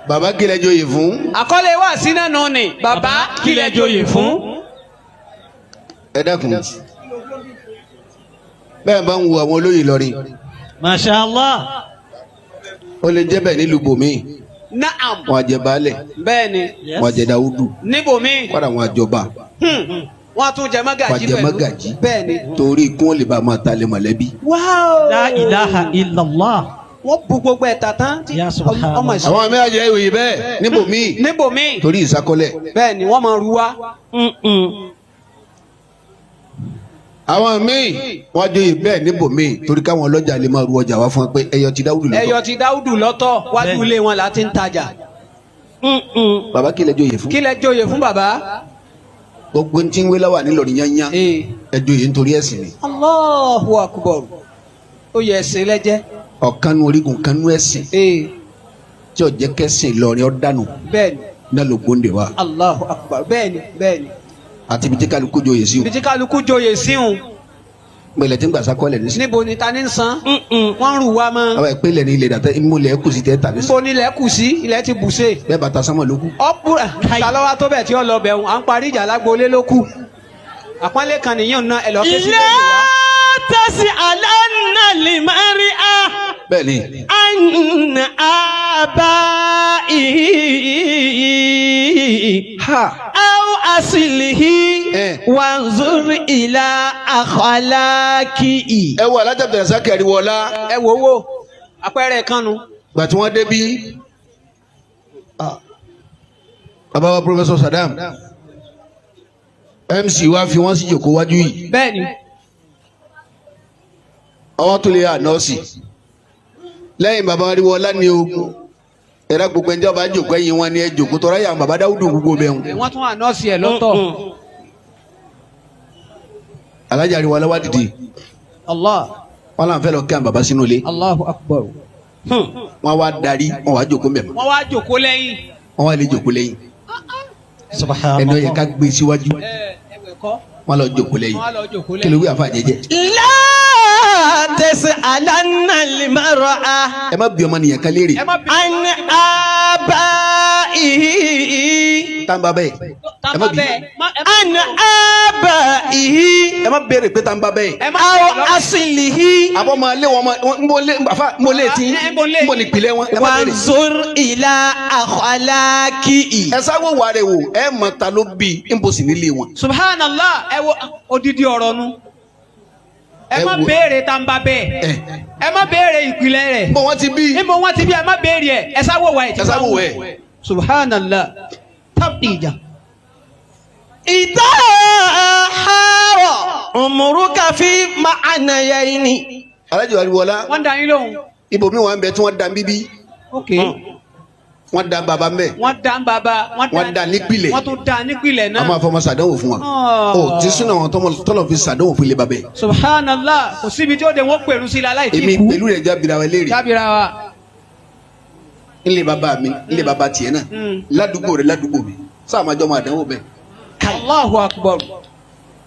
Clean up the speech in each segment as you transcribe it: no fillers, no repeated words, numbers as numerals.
Bàbá, kí lẹ joyè fún? Àkọlé wa sí náà nù ni, bàbá, kí lẹ joyè fún? Ẹ dákun, bẹ́ẹ̀ bá ń wo àwọn olóyè lọrin, Masha Allah. ó lè jẹ́ bẹ́ẹ̀ nílùú bòmíì. Naam. Wọn á jẹ baálẹ̀. Bẹ́ẹ̀ni. Wọn á jẹ dáwúdù. Níbòmí. Kọ́dà wọn á jọba. Wọ́n tún jẹ Wọn á mọ́gàjí jẹ pẹ̀lú. mọ́gàjí. Bẹ́ẹ̀ni. Torí kí wọ́n lè bá máa talẹ̀ mọ̀lẹ́bí. Wáò. La ilaha illallah. Wọ́n bu gbogbo ẹ̀ta tán. Ya subhanallah. Ọmọ ìṣe. Àwọn mi á jẹ ìwòye bẹ́ẹ̀ níbòmíì. Níbòmí. Torí ìsákọ́lẹ̀. Bẹ́ẹ̀ni, wọ́n máa ru wa. Àwọn míì wọ́n joyè bẹ́ẹ̀ níbòmíì torí káwọn ọlọ́jà lè máa ru ọjà wá fún wọn pé ẹyọ ti dáwúdù lọ́tọ̀. Ẹyọ ti Dáúdù lọ́tọ̀, wájú ilé wọn là ti ń tajà. Bàbá, kí lẹ joyè fún? Kí lẹ joyè fún, bàbá? Gbogbo ntí ń wé láwà nílọrin yányá, ẹ joyè nítorí ẹ̀sìn ni. Allahu akbar, ó yẹ ẹsìn lẹ́jẹ́. Ọ̀kan nu orígun kan nu ẹ̀sìn tí ó jẹ́ kẹ́sìn Ìlọrin ó dànù náà ló gbóǹde wa. Allahu akbar, bẹ́ẹ̀ni, bẹ́ẹ̀ni. Àti ibi tí kálukú joyè sí o. Ibi tí kálukú joyè síhun. Gbẹlẹ tí ń gbà sákọ́lẹ̀ ní sí. Níbo ni ta ní ń san? Wọ́n ń rù wá mọ́. Àwọn ìpínlẹ̀ ní ilẹ̀ dàtẹ́ ìmúlẹ̀ kù sí tẹ́ tàbí sí. Níbo ni ilẹ̀ kù sí? Ilẹ̀ ti bù sí. Bẹ́ẹ̀ bàtà sánmọ̀ ló kù. Ọ̀pù talọ́wọ́ tó bẹ̀ tí ó lọ bẹ̀ ń à ń parí ìjà lágboolé ló kù. Àpọ́nlé kan nìyẹn ná ẹ lọ ké sí La lórí wa. tas'alanna al-mar'a Bẹ́ẹ̀ ni. an aba'ihi Ha. aw aslihi Eh. wanzur ila akhlaqihi. Ẹ wo Alájà Abdulrasaq Ariwọlá. Ẹ wò wò, àpẹẹrẹ kanu. Gbà tí wọ́n débí, ah, bàbá wa Professor Saddam MC wa fi wọ́n sí jòkó wájú yìí. Bẹ́ẹ̀ni. Ọwọ́ tó lè yà nọ́ọ̀sì lẹ́yìn bàbá Ariwọlá ni o. Ẹ̀rọ gbogbo ẹni tí wọ́n bá jòkó ẹ̀yìn wọn ni ẹ jòkó tọ́ra yà bàbá Dáwùdù gbogbo bẹ́ẹ̀ wọn. Wọ́n tún wà nọ́ọ̀sì ẹ̀ lọ́tọ̀. Alájà Ariwọlá wá dìde. Allah. Wọn làwọn fẹ́ lọ kí àwọn bàbá sínú ilé. Allahu akbar. Wọn wá darí, wọn wá jòkó mẹ́mọ́. Wọ́n wá jòkó lẹ́yìn. Wọn wá lè jòkó lẹ́yìn. Subhanallah. Ẹni ó yẹ ká gbé síwájú, Ẹ ẹwẹ̀ kọ́. wọn lọ jòkó lẹ́yìn. Wọ́n wá lọ jòkó Kí ló lẹ́yìn. wí, àfa jẹjẹ? La tas'alanna al-mar'a Ẹ má bí ọmọ nìyẹn kan léèrè. Ẹ má bí. an aba'ihi. Tá n bá bẹ́ẹ̀, ẹ má Tàbá bí. bẹ́ẹ̀. Ẹ má. An aba'ihi. Ẹ má béèrè pé tá n bá bẹ́ẹ̀. Ẹ má. Aw aslihi. Àbọ̀ máa lé wọn máa ń bọ̀ lé àfa ń bọ̀ lé tí Ẹ, ń bọ̀ lé. ń bọ̀ ní ìpìlẹ̀ wọn, ẹ má béèrè. Wanzur ila akhlaqihi. Ẹ sáwọ́ wà rẹ̀ wò, ẹ mọ̀ ta ló bí ń bọ̀ sí nílé wọn. Subhanallah, ẹ wo odidi ọ̀rọ̀ nu. Ẹ Ẹ má wo- béèrè tàǹbà bẹ́ẹ̀. Ẹ. Ẹ má béèrè ìpìlẹ̀ rẹ̀. Bọ̀ wọ́n ti bí. Níbo wọ́n ti bí, ẹ má béèrè ẹ̀. Ẹ sáwọ́ wà ẹ̀. Ẹ sáwọ́ wẹ̀. Subhanallah, tábìjà. Idha hara umruka fi ma'nayayni. Alájọ Ariwọlá. Wọ́n dá yín lóhùn. Ibòmí wọn bẹ tí wọ́n da bíbí. Ok. Wọ́n da bàbá mbẹ. Wọ́n dá bàbá. Wọ́n dá nípìlẹ̀. Wọ́n tún dá nípìlẹ̀ A náà. máa fọmọ sàdánwò fún wa. Oh. Ó ti súnà wọn tọ́lọ̀ fi sàdánwò fún ilé babẹ. Subhanallah, kò síbi tí ó de wọ́n pèrú sí la láì tí Èmi kú. pẹ̀lú rẹ̀ jábìrà wa léèrè. Jábìrà wa. Ńlẹ̀ bàbá mi, ńlẹ̀ bàbá tiẹ̀ náà, ládùúgbò rẹ̀, ládùúgbò mi, sáà máa jọ máa dánwò bẹ́ẹ̀. Allahu akbar.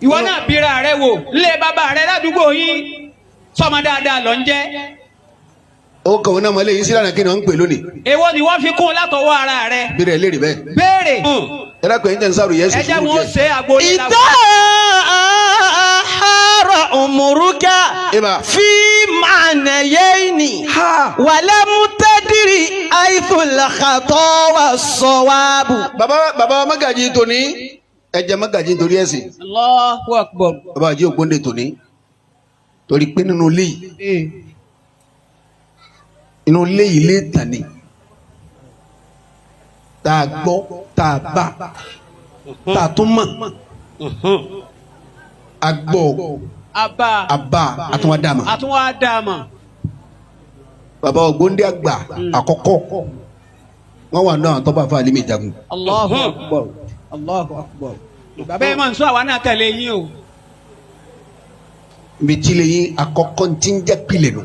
Ìwọ náà bíra rẹ wò lé bàbá rẹ ládùúgbò yín, sọmọ dáadáa lọ ń jẹ. Ó kàn wọn náà mọ eléyìí sílànà kí ni wọ́n ń pè lónìí. Èwo ni wọ́n fi kún látọwọ́ ara rẹ? Bíra ẹ̀ léèrè bẹ́ẹ̀. Béèrè. Ẹ dákun, ẹ̀yin tẹ̀ ń sáré yẹn Ẹ sùn jẹ́ sùúrù wọn díẹ̀. ṣe agboolé la. Idha hara umruka Eba. fi ma'nayayni. Ha. Walam tadri haythu al-khata was-sawabu. Bàbá magají tòní, ẹ jẹ́ magají nítorí ẹ̀sìn. Allahu akbar. Bàbá àjí ògbóǹde tòní, torí pé nínú ilé yìí, inú ilé yìí lè tàn ní tá a gbọ́, tá a bá, tá a tún mọ̀, a gbọ́, Abá. a bá, a tún wá dá a mọ̀. Àtúnwá dàmà. Bàbá ògbóǹde àgbà àkọ́kọ́, wọ́n wà náà tọ́ba fún alimi jagun. Allahu akbar. Allahu akbar. Bàbá yẹn máa ń sọ, àwa náà tẹ̀lé yín o. Ibi tí lè yín àkọ́kọ́ ti ń jẹ́ pilẹ̀ nù,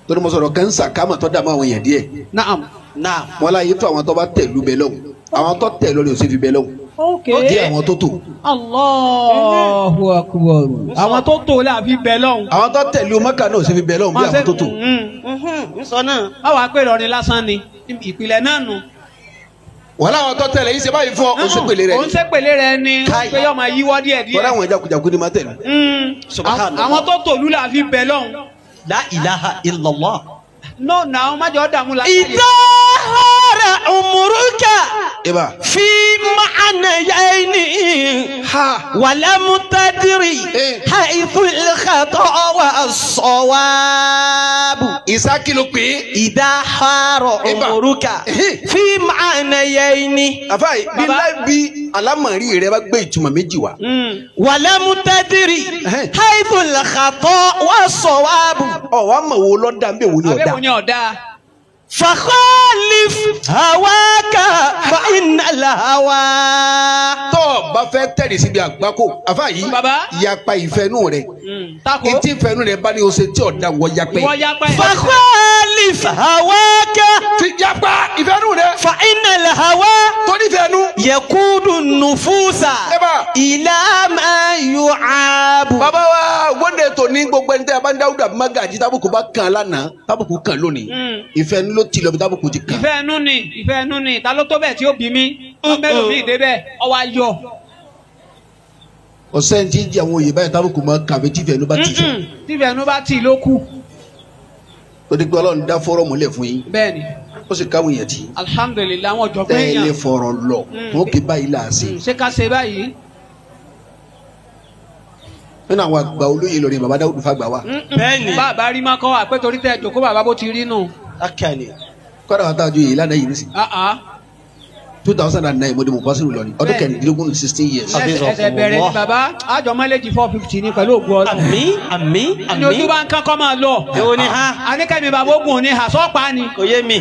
torí mo sọ̀rọ̀ kẹ́ńsà kámà tó dààmú àwọn èèyàn díẹ̀. Naam. Naam. Wọn láyé tó àwọn tó bá tẹ̀lú bẹ́ẹ̀ lọ́wọ́, àwọn tó tẹ̀ lórí òsè fi bẹ́ẹ̀ lọ́wọ́. Ok. Díẹ̀ àwọn tó tò. Allahu akbar. Àwọn tó tó la fi bẹ̀ lọ́hùn. Àwọn tó tẹ̀lú Mọ́kà náà òsè fi bẹ́ẹ̀ lọ́wọ́ bí àwọn tó tò. Ń sọ náà. Báwa pé Ìlọrin lásán ni ìpìlẹ̀ náà nù. Wọ́n láwọn tó tẹ̀lé yìí ṣe báyìí fún ọ, ó ṣe pèlè rẹ̀ Òun ni. ṣépèlé rẹ ni Káì. pé yóò máa yíwọ́ díẹ̀ díẹ̀. Tọ́lá àwọn jagunjagun ni máa tẹ̀lé. Subhanallah. Àwọn tó tòlú là fi bẹ̀ lọ́hùn. La ilaha illallah. No na má jọ dààmú la. إذا هار عمرك Ibà. في معنيين Ha. ولم تدري إيه. حيث الخطأ والصواب. Ìsá kí ló pè é? إذا حار إبا. عمرك إيه. في معنيين Àfáà yìí, bí Bàbá. láì bí alámọ̀rí rẹ bá gbé ìtumọ̀ méjì wá. ولم تدري إيه. حيث الخطأ والصواب. Ọ̀ wá mọ̀ wo lọ́dà ń bẹ̀ wo ni ọ̀dà. Àbẹ̀wò ni ọ̀dà. فخالف هواك فإن الهوى Tọ́ ọ bá fẹ́ tẹ̀lé síbi àgbákò, àfáà yìí, Bàbá. yapa ìfẹ́nú rẹ̀. Tako. Etí ìfẹ́nú rẹ̀ bá ní o ṣe tí ọ̀dà wọ yapẹ́. Ìwọ yapa ẹ̀. فخالف هواك Fi yapa ìfẹ́nú rẹ̀. فإن الهوى Torí ìfẹ́nú. يقود النفوس Eba. إلى ما يعاب. Bàbá wa wọ́n tó ní gbogbo ẹni tẹ́ ẹ bá ń dáwúdà bí magají tábùkù bá kàn lánàá tábùkù kàn lónìí. Ìfẹ́nú ló ti lọ bí tábùkù ti kàn. Ìfẹ́ ẹnu ni, ìfẹ́ ẹnu ni, ta ló tó bẹ́ẹ̀ tí ó bí mi? Wọ́n mẹ́lò mí débẹ̀, ọwọ́ ayọ̀. Ọ̀sẹ̀ ní ti ń jẹ àwọn òye báyìí tábùkù máa kàn àbí tí ìfẹ́nú bá ti fẹ́. Tí ìfẹ́ ẹnu bá tì ló kù. Torí pé Ọlọ́run dá fọ́rọ̀ múlẹ̀ fún yín. Bẹ́ẹ̀ni, Ó sì káwọn èèyàn tì í. alhamdulilayi, àwọn ọ̀jọ̀gbọ́n Tẹ́ ẹ lè èèyàn. fọ̀rọ̀ lọ tó kí báyìí là á sí. Ṣé ká ṣe báyìí? Nínú àwọn àgbà olóyè lórí bàbá Dáúdù fàgbà wa. Bẹ́ẹ̀ni. Bàbá rí máa kọ́ wa pé torí tẹ́ jòkó bàbá bó ti rí nù. Akani. Kọ́dà wà tájú yìí lánàá yìí nísìnyí. Ah, ah. 2009 mo di mo pàṣẹ lọ ni ọdún Bẹ́ẹ̀ni. 16 16 years. Ẹsẹ̀ bẹ̀rẹ̀ ni bàbá, àjọ mọ́lẹ́jì 450 ni pẹ̀lú ògùn Ọlọ́run. Àmín àmín Ní ojú àmín. bá ń kánkọ́ máa lọ. Èwo ni ha? Aníkẹ́mi bàbá ogun ní àsọ́pá ni. Kò yé mi.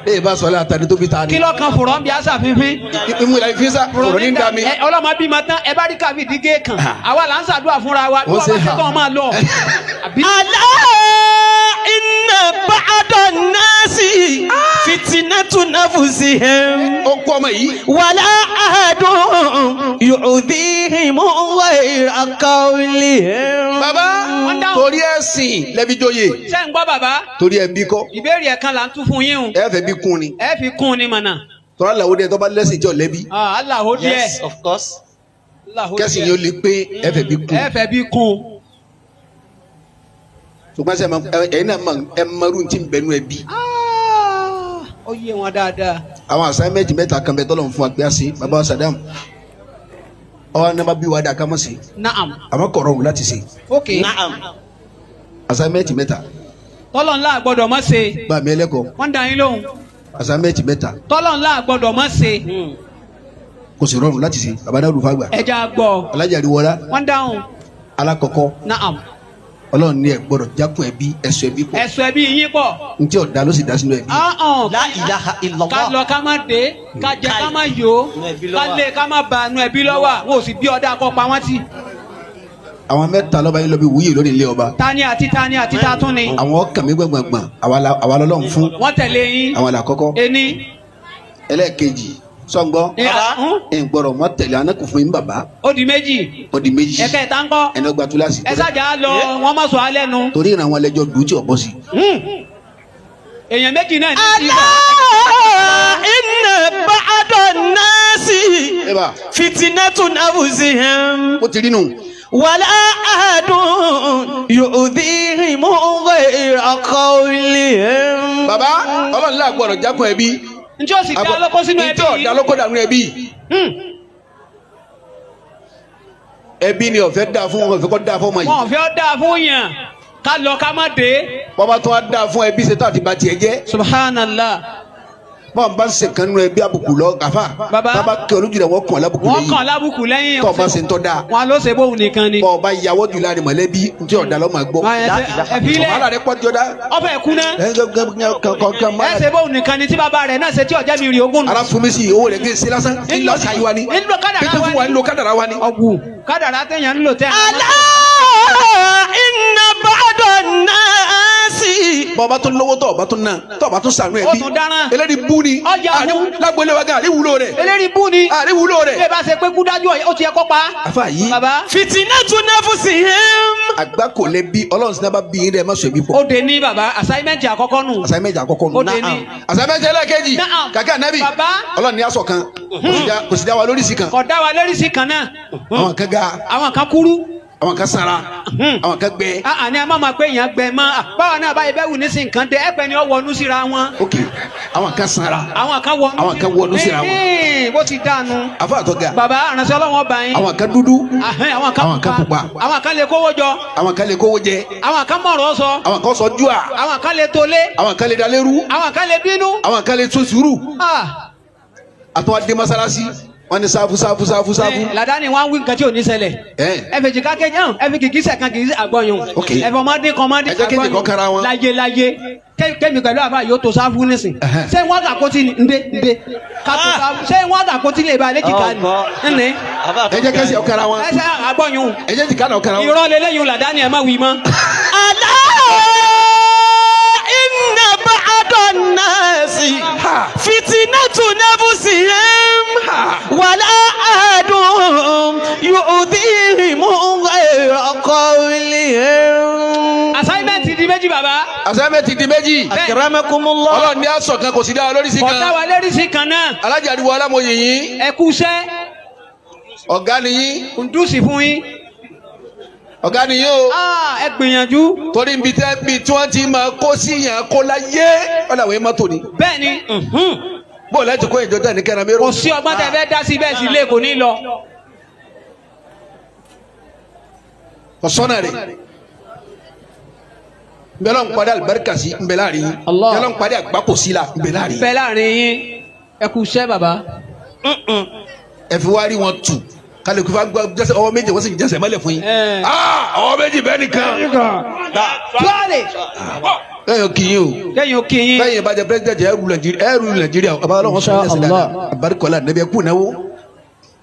Bẹ́ẹ̀ bá sọ láta ni tó fi ta ni. Kí lọ́kàn fòrọ̀ ń bí àṣà fínfín. Ìmú ìlà ìfísà fòrò ní dami. Ẹ, ọlọ́mọ bímọ tán, ẹ bá rí káfí dígé kan. Àwa là ń ṣàdúrà fúnra wa. Bí Wọ́n wọ́n ṣe bá ṣe hà. tán máa lọ. Àbí ألا إن بعض الناس فتنة نفسهم. Ó kú ọmọ yìí. ولا أحد يؤذيهم غير قولهم. Bàbá Wọ́n dáhùn. torí ẹ̀sìn lẹ́bi jóye. Ṣé ń gbọ́ bàbá? Torí ẹ̀ bí kọ́. Ìbéèrè ẹ̀ kan là ń tún fún yín o. Ẹ fẹ́ bí kún ni. Ẹ fi kún ni mọ̀nà. Tọ́lá làwọn dẹ̀ tó bá lẹ́sìn tí ò lẹ́bi. Ah, Allahu díẹ̀. Yes, of course. Allahu Kẹ́sìn díẹ̀. yóò lè pé ẹ fẹ́ bí kún. Ẹ fẹ́ bí kún. Ṣùgbọ́n sẹ́ ẹ̀yin náà mọ̀ ẹ mọ̀rú ti ń bẹnu ẹ bí. Ah, ó yé wọn dáadáa. Àwọn assignment mẹ́ta kan bẹ tọ́lọ̀ ń fún wa pé a ṣe bàbá wa Saddam. Ọwọ́ ní bá bí wa dà ká mọ̀ sí. Naam. Àmọ́ kọ̀ rọrùn láti ṣe. Ok. نعم. Assignment mẹ́ta. Tọ́lọ̀ ńlá gbọ́dọ̀ mọ́ ṣe. Bá mi ẹlẹ́kọ̀ọ́ Wọ́n dá yín lóhùn. assignment mẹ́ta Tọ́lọ̀ ńlá gbọ́dọ̀ mọ́ ṣe. kò sì rọrùn láti ṣe bàbá Dáúdù fàgbà. Ẹja gbọ́. Alájà Àríwọ́lá Wọ́n dáhùn. alákọ̀ọ́kọ́ Naam. Ọlọ́run ní ẹ gbọ́dọ̀ jákun ẹbí ẹ̀sọ́ ẹbí pọ̀ Ẹ̀sọ́ ẹbí yín pọ̀. ntí ọ̀dà ló sì dá sínú ẹbí. Ah, ah. La ilaha illallah. Ká lọ ká má dé, ká jẹ ká má yó, Inú ẹbí ló ká wà. lé ká má ba inú ẹbí lọ́wọ́. Wọn ò sì bí ọdá kọ́ pa wọ́n tì. Àwọn mẹ́ta lọ́ba yín lọ bí wúyè lónìí ilé ọba. Tani àti tani àti ta tún ni. Àwọn ọkàn mi gbọ̀ngbọ̀ngbọ̀n àwa lọ́lọ́run fún Wọ́n tẹ̀lé yín. àwọn làkọ́kọ́. Ení. Ẹlẹ́ẹ̀kejì sọ́ngbọ́ Ní Bàbá. ẹ̀ ń gbọ́dọ̀ mọ́ tẹ̀lé anákùn fún yín bàbá Ó di méjì. ó di méjì Ẹ̀kẹta ńkọ́. ẹni ọgbà túláàsì Ẹ ṣáàjà lọ, wọ́n má sọ alẹ́ nu. torí ìran àwọn ẹlẹ́jọ́ dùn tí ọ̀bọ sí. Èèyàn méjì náà ní sí ألا إن بعض الناس Ẹ bá فتنة نفسهم ó ti rí nù. ولا أحد يؤذيهم غير قولهم. Bàbá Ọlọ́run là gbọ́dọ̀ jákun ẹbí. Njẹ́ o sì dá lóko sínú ẹbí Ntí ọ̀dà lóko dànù ẹbí. Ẹbí ni ọ̀fẹ́ dáa fún wọn ọ̀fẹ́ kọ́ dáa fún ọmọ Wọn yìí. ò fẹ́ ọ́ dáa fún yàn. Ká lọ ká má dé. Bọ́bá tó wá dáa fún ẹbí ṣe tó àti ba tiẹ̀ jẹ́. Subhanallah. Bọ́n bá ń ṣe kan nínú ẹbí àbùkù lọ gàfà. Bàbá. Bàbá kí olójú rẹ̀ wọ́n kàn lábùkù Wọ́n lẹ́yìn. kàn lábùkù lẹ́yìn. Tọ́ bá ṣe ń tọ́ dáa. Wọn ló ṣe bóun nìkan ni. Bọ́ ọba yàwó jù láàrin mọ̀lẹ́bí ntí ọ̀dà lọ́ máa gbọ́. Ẹ fi lẹ̀. Wàhálà rẹ̀ pọ̀ jọ dá. Ọbẹ̀ kú ná. Ẹ Ẹ ṣe bóun nìkan ni tí bàbá rẹ̀ náà ṣe tí ọ̀jẹ̀ mi rí ogún nù. Ara fún mi sí owó rẹ̀ kí n ṣe lásán. Ńlọ ṣàyíwá ni. Ńlọ kádàrá Pété wa fún wa ni. ńlọ kádàrá wa ni. Ọ̀gù. Kádàrá téèyàn ń lò tẹ́. ألا إن بعض الناس Bọ́ba tó lówó tọ́ ọba tó ná tọ́ ọba tó sànú ẹbí. Ó tún dáràn. Eléyìí bú ni. Ọjà bú. Lágbólé wa gan àríwúlò rẹ̀. Eléyìí bú ni. Àríwúlò Bí rẹ̀. ẹ bá ṣe pé kú dájú ó ti yẹ kó pa. Àfa yìí. Bàbá. فتنة نفسهم Àgbákò lẹ bí Ọlọ́run sinaba bí yín dẹ má sọ ẹbí pọ̀. Ó de ní baba assignment àkọ́kọ́ nù. Assignment àkọ́kọ́ nù. Ó de ní. Assignment ẹlẹ́ẹ̀kejì. Naam. Kàkẹ́ ànábì. Baba. Ọlọ́run ní aṣọ kan. Kò sì dá wa lórí sí kan. Kò dá wa lórí sí kan náà. Àwọn kan ga. Àwọn kan kúrú. Àwọn kan sanra. Àwọn kan gbẹ. Àní a máa ma pé èèyàn gbẹ mọ́. Báwa náà báyìí bẹ́ẹ̀ wù ní sí nǹkan dé ẹ̀pẹ́ ni ó wọnú síra wọn. Ok, àwọn kan sanra. Àwọn kan wọnú. Àwọn kan wọnú síra wọn. Bó ti dànù. Àfa àtọ́ ga. Baba aránṣẹ́ Ọlọ́run ọba yín. Àwọn kan dúdú. Àwọn kan Àwọn kan pupa. Àwọn kan lè kówó jọ. Àwọn kan lè kówó jẹ. Àwọn kan mọ̀rọ̀ sọ. Àwọn kan sọ júà. Àwọn kan lè tolé. Àwọn kan lè dalérú. Àwọn kan lè bínú. Àwọn kan lè tún sùúrù. Ah. Àtúwọ́n dé mọ́sálásí. Wọ́n ní sáfù sáfù sáfù sáfù. Làdáni wọn wí nǹkan tí ò ní ṣẹlẹ̀. Ẹ Ẹ fèjì kákéjì hàn ẹ fi kìkísẹ̀ kan kìkísẹ̀ àgbọ̀yùn. Ok. Ẹ fọmọdé kọmọdé Ẹ jẹ́ kéjì kan kára wọn. Láyé láyé kémi pẹ̀lú àbá yóò tó sáfù nísìn. Ẹhẹ́n. Ṣé wọ́n gà kó tí ni ndé ndé ká tó sáfù ṣé wọ́n gà kó tí lè ba léjìká ni ǹní. Ẹ jẹ́ kẹ́sì ọ̀kára wọn. Ẹsẹ̀ àgbọ̀yùn. Ẹ jẹ́ jìkà náà ọ̀kára wọn. Irọ́ lélẹ́yìn làdáni ẹ̀ má wí mọ́. ألا إن بعض الناس فتنة نفسهم ولا أحد يؤذيهم غير قولهم. Assignment di méjì bàbá. Assignment di méjì. أكرمكم الله. Ọlọ́run ní aṣọ kan kò sí dá wa lórí sí Kò dá kan. wa lérí sí kan náà. Alájà ariwo alámòye yín. Ẹ kú iṣẹ́. Ọ̀gá ni yín. Kùndùsì fún yín. Ọ̀gá ni yín o. Ẹ gbìyànjú. Torí ibi tẹ́ bi tí wọ́n ti máa kó sí yàn kó láyé. Wọ́n làwọn yẹn mọ́tò ni. Bẹ́ẹ̀ni. Bóòlù ẹ̀ ti kó ìjọ tẹ̀ ní kẹ́ran mérò. Kò sí ọgbọ́n tẹ fẹ́ dá sí bẹ́ẹ̀ sí ilé kò ní lọ. Kò sọ́nà rẹ̀. Nbẹ̀lọ́ ń padà àlùbáríkà sí nbẹ̀ láàrin yín. Allah. Nbẹ̀lọ́ ń padà àgbákò sí la nbẹ̀ láàrin yín. Bẹ́ẹ̀ láàrin yín. Ẹ kú iṣẹ́ bàbá. Ẹ fi wá rí wọn tù. Kálukú fa gbọ́ jẹ́sẹ̀ ọwọ́ méjì wọ́n sì ń jẹ́sẹ̀ mọ́lẹ̀ fún yín. Ọwọ́ méjì bẹ́ẹ̀ nìkan. Tuale. Lẹ́yìn kì í o. Lẹ́yìn òkè yín. Lẹ́yìn ìbàjẹ́ pírẹ́sidẹ̀ntì ẹ̀rù Nàìjíríà ọba ọlọ́run sọ ní ẹ̀sìn dáadáa. Àbáríkọ́lá nẹ́bí ẹ̀kú náwó.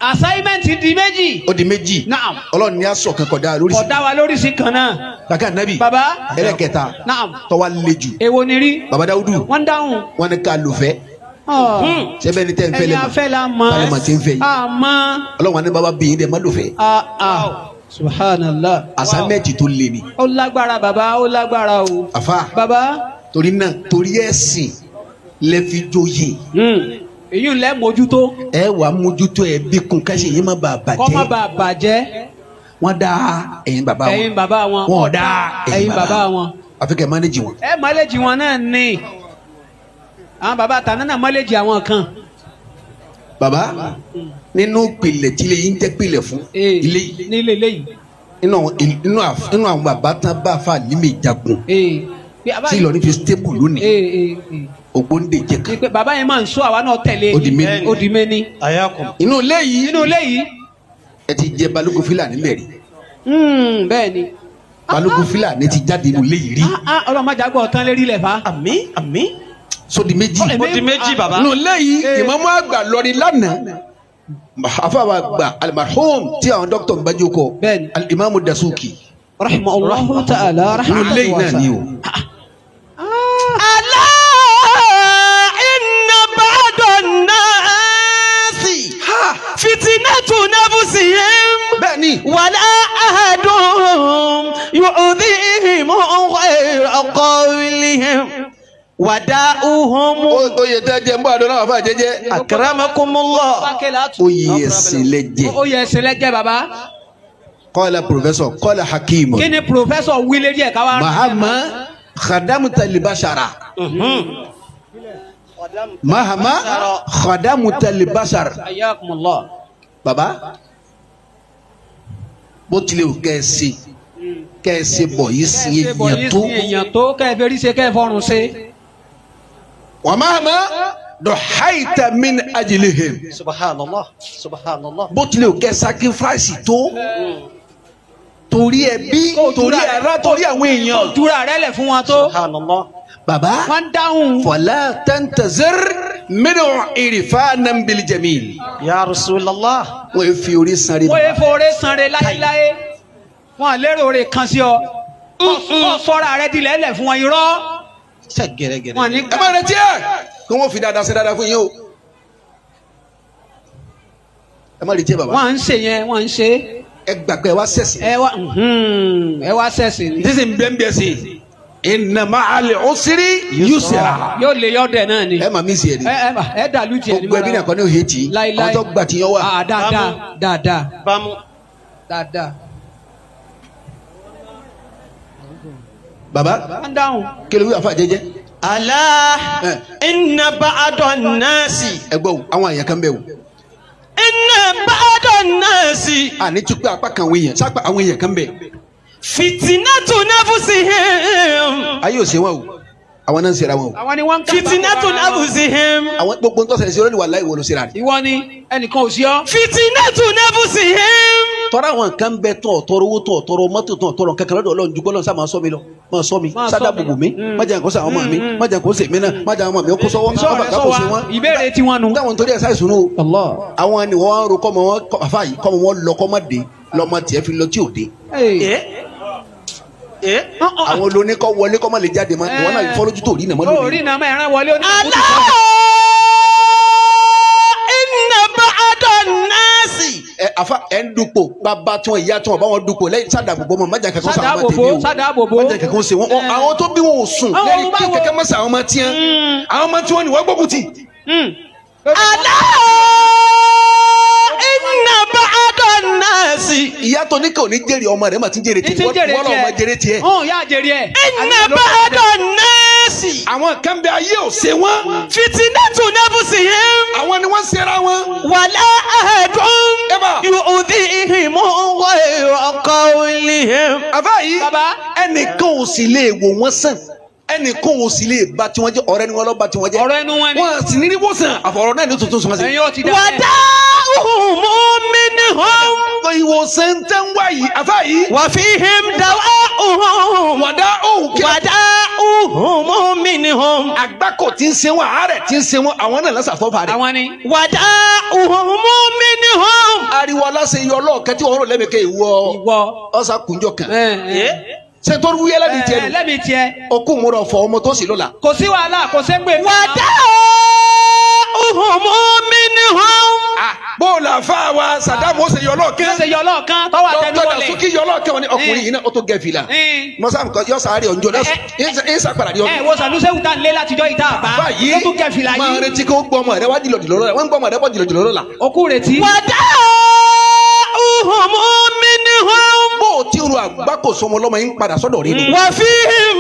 Assignment di méjì. Ó di méjì. Naam. Ọlọ́run ní aṣọ kan kọ̀dá lórí Kò sí. dá wa lórí sí kan náà. Kàkà nẹ́bí. Bàbá. Ẹlẹ́kẹta. Naam. Tọ́wá le jù. Èwo ni rí? Bàbá Dáúdù. Wọ́n dáhùn. Wọ́n ní ká lò fẹ́. Sẹ́bẹ̀ ni tẹ́ ń fẹ́ Ẹni lẹ́mọ̀. afẹ́ la mọ̀. Tálẹ̀ mà ti ń fẹ́ yìí. Àmọ́. Ọlọ́run ní bàbá bí yín dẹ̀ má lò fẹ́. Subhanallah. Assignment tó le ni. Ó lágbára bàbá, ó lágbára o. Àfa. Bàbá. Torí náà torí ẹ̀sìn lẹ fi joyè. Èyí ń lẹ́ mójútó. Ẹ wà á mójútó ẹ bí kun kẹ́sì yín má bàa Kọ́ má bàjẹ́. bàa bàjẹ́. Wọ́n dá ẹ̀yin bàbá wọn. Ẹ̀yin bàbá wọn. Wọn ò dá Ẹ̀yin bàbá wọn. Àfi kẹ́ mánéjì wọn. Ẹ mọ́lẹ́jì wọn náà ni. Àwọn bàbá tàná náà mọ́lẹ́jì àwọn kan. Bàbá nínú pilẹ̀ tí ilé yín jẹ́ pilẹ̀ fún ilé yìí Nílé léyìí. nínú àwọn bàbá tán bá fa límì jagun tí Ìlọrin fi stable lónìí Ògbóǹde jẹ kan. Ni pé bàbá yẹn máa ń sọ àwa náà tẹ̀lé. Ó di méní. Ó di méní. Inú ilé yìí Inú ilé yìí. ẹ ti jẹ Balógun Fílàní mẹ́rin. Bẹ́ẹ̀ ni. Balógun Fílàní ti jáde inú ilé yìí rí. Ọlọ́run má jágbọ́ ọ̀tán lérí ilẹ̀ fa. Àmín àmín. So di méjì. Ó di méjì bàbá. Inú ilé yìí ìmáàmù àgbà lọrin lánàá. Àfàwà àgbà alimarhum tí àwọn dókítà ń bájú kọ. Bẹ́ẹ̀ni. Alimami Dasuki. Rahimahullahu ta'ala Inú ilé yìí náà ni o. ألا إن بعض الناس فتنة نفسهم Bẹ́ẹ̀ni. ولا أحد يؤذيهم غير قولهم وداؤهم Oyè tẹ́ jẹ ń bọ́ àdó náà wà fún àjẹjẹ. أكرمكم الله. Oyè ẹ̀sìn lẹ jẹ. Oyè ẹ̀sìn lẹ jẹ bàbá. Kọ́lá pòfẹ́sọ̀ kọ́lá hakim. Kí ni pòfẹ́sọ̀ wí lérí ẹ̀ káwá? Mahama khadamuta libashara. Mahama khadamuta libashara. Ayakumullah. Baba bó tilẹ̀ o kẹ́ ẹ ṣe kẹ́ ẹ ṣe bọ̀ yìí sí èèyàn tó. Èèyàn tó kẹ́ ẹ fẹ́rí ṣe kẹ́ ẹ fọrùn ṣe. Wa mahama dọ̀háìtà min ajilihim. Subhanallah subhanallah. Bó tilẹ̀ o kẹ́ sacrifice tó torí ẹbí torí ara torí àwọn èèyàn. Jura rẹ lẹ̀ fún wọn tó. Subhanallah. Baba Wọ́n dáhùn. fala tantazir minhu irfanan bil jamil. Ya Rasulallah. Wọ́n yóò fi orí sanre. Wọ́n yẹ fòrè sanre láéláé. Wọ́n lérò rè kan sí ọ. Kọ́ sọ́ra rẹ dilẹ̀ lẹ̀ fún wọn irọ́. Ṣé gẹ́gẹ́rẹ́. Wọ́n ní Ẹ má retí ẹ kí wọ́n fi dáadáa ṣe dáadáa fún yín o. Ẹ má retí ẹ baba. Wọ́n ń ṣe yẹn, wọ́n ń ṣe. Ẹ gbàgbé wa sẹ̀sìn. Ẹ wá ẹ wá sẹ̀sìn ni. Sísè ń bẹ́ẹ̀ bẹ́ẹ̀ sí. Inna ma'al usri yusra. Yóò lè yọ dẹ̀ náà ni. Ẹ mà mí sí ẹ ni. Ẹ ẹ ẹ dàlú tiẹ̀ ní. Gbogbo ẹbí náà kọ́ ní òye tì í. Láíláí. Àwọn tó gbà tí yẹn wà. Ah, dáadáa dáadáa Bámu. dáadáa. Baba Wọ́n dáhùn. kí ló wí àfa jẹ́jẹ́. Ala Eh. inna ba'da nasi. Ẹ gbọ́ o, àwọn àyàn kan bẹ̀ o. Inna ba'da nasi. Àní tí pé apá kan àwọn èèyàn sápá àwọn èèyàn kan bẹ̀. Fitinatu nafusihim. Ayé ò ṣe wọn o, àwọn náà ń ṣera wọn o. Àwọn ni wọ́n ń kà. Fitinatu nafusihim. Àwọn gbogbo ń tọ́sẹ̀ sí olórí wàláhì ìwọ ló ṣera rẹ̀. Ìwọ ni ẹnìkan ò sí ọ. Fitinatu nafusihim. Tọ́ra àwọn kan bẹ tán ọ̀tọ́rọ̀ owó tán ọ̀tọ́rọ̀ mọ́tò tán ọ̀tọ́rọ̀ kankan lọ́dọ̀ Ọlọ́run ju gbọ́dọ̀ sá máa sọ mi lọ máa sọ mi Máa sọ sádà mi. bùbù mi má jẹ́ nǹkan sọ àwọn ọmọ mi má jẹ́ nǹkan sèmi náà má jẹ́ àwọn ọmọ mi ó kó sọ́wọ́ Sọ má rẹ bàa sọ kó wa sí wọn. ìbéèrè tiwọn nu. Táwọn torí ẹ̀ sáìsùn nù o. Allah. Àwọn ni wọ́n ro kọ́mọ wọn àfa yìí kọ́mọ wọn lọ kọ́mọ dé lọ́mọ tiẹ̀ fi lọ tí ò dé. Ee. Eh. Àwọn olóníkọ́ wọlé kọ́mọ lè jáde mọ́ ìwọ náà fọ́lójú tó rí nàmọ́ Ó lónìí. rí nàmọ́ ẹ̀ràn wọlé ó ní. Ala inna ba'da nasi. Ẹ àfa ẹ ń dupò bàbá tí wọn ìyá tí wọn bá wọn dupò lẹ́yìn sádàbòbò mọ májà kankan sọ àwọn ọmọ tèmi o Sádàbòbò. májà kankan ṣe wọn àwọn tó bí wọn ò sùn Àwọn lẹ́yìn ọmọ kí báwo? kankan má sàwọn ọmọ tiẹ̀ Àwọn ọmọ tí wọ́n ní wọ́n gbógun tì. Ala inna ba'da nasi. Ìyá tó ní kò ní jèrè ọmọ rẹ̀ mà ti ń jèrè Ní tiẹ̀ ti ń jèrè wọ́n lọ́ọ́ máa jèrè tiẹ̀. Ọ̀hún yá jèrè ẹ̀. Inna ba'da nasi. Àwọn kan bẹ ayé ò ṣe wọ́n. Fitinatu nafusihim. Àwọn ni wọ́n ń ṣera wọn. Wala ahadun Eba. yu'dhihim ghayra qawlihim. Àfáà yìí Bàbá. Ẹnìkan ò sì lè wò wọ́n sàn ẹnìkan ò sì lè ba tiwọn jẹ́ ọ̀rẹ́ ni wọ́n lọ́ ba tiwọn jẹ́ Ọ̀rọ̀ ẹnu wọn ni. wọ́n sì ní ní wòsàn àfọ̀rọ̀ náà ní tuntun sọ́mọ́sí. Ẹ̀yin ó ti dá. Wada'uhum minhum. Ìwòsàn tẹ́ ń wá yìí. Àfáà yìí. Wa fihim dawa'uhum. Wàdá òun kí Wada'uhum minhum. àgbákò tí ń ṣe wọn àárẹ̀ tí ń ṣe wọn àwọn náà lọ́sàfọ́fà rẹ̀. Àwọn ni. Wada'uhum minhum. Ariwo aláṣẹ yọ ọlọ́ọ̀kẹ́ tí wọ́n rò lẹ́mẹ̀kẹ́ ìwọ Ìwọ. ọ̀sà kùnjọ kan Ẹ ẹ. ṣe tó wúyẹ́ lẹ́bi tiẹ̀ Ẹ nù lẹ́bi tiẹ̀. okú múra ọ̀fọ̀ ọmọ tó sì lọ́la. Kò sí wàhálà kò sẹ́gbẹ̀. Wada'uhum minhum. Bóòlù àfáà wa Sàdámù ó ṣe yọ Yóò ọlọ́ọ̀kẹ́. ṣe yọ ọlọ́ọ̀kan tọ́wọ́ Dr. àtẹnuwọlẹ̀. Dasuki yọ ọlọ́ọ̀kẹ́ wọn ni ọkùnrin yìí náà ó tó gẹ fìlà. Mọ́sá yọ sáré ọ̀njọ́ ń sàpàdà ní Ẹ ọdún. wo Sànúsẹ́wù tá ń lé látijọ́ ìta àbá. Báyìí Ló tún kẹ fìlà máa yìí. retí kó gbọ́ ọmọ rẹ wá jìlọ̀jìlọ̀ lọ́la wọ́n ń gbọ́ ọmọ rẹ bọ́ jìlọ̀jìlọ̀ lọ́la. Okú retí. Wada'uhum minhum. Bó o ti ru àgbákò sọmọ lọ́mọ yín padà sọ́dọ̀ rẹ nù. Wa fihim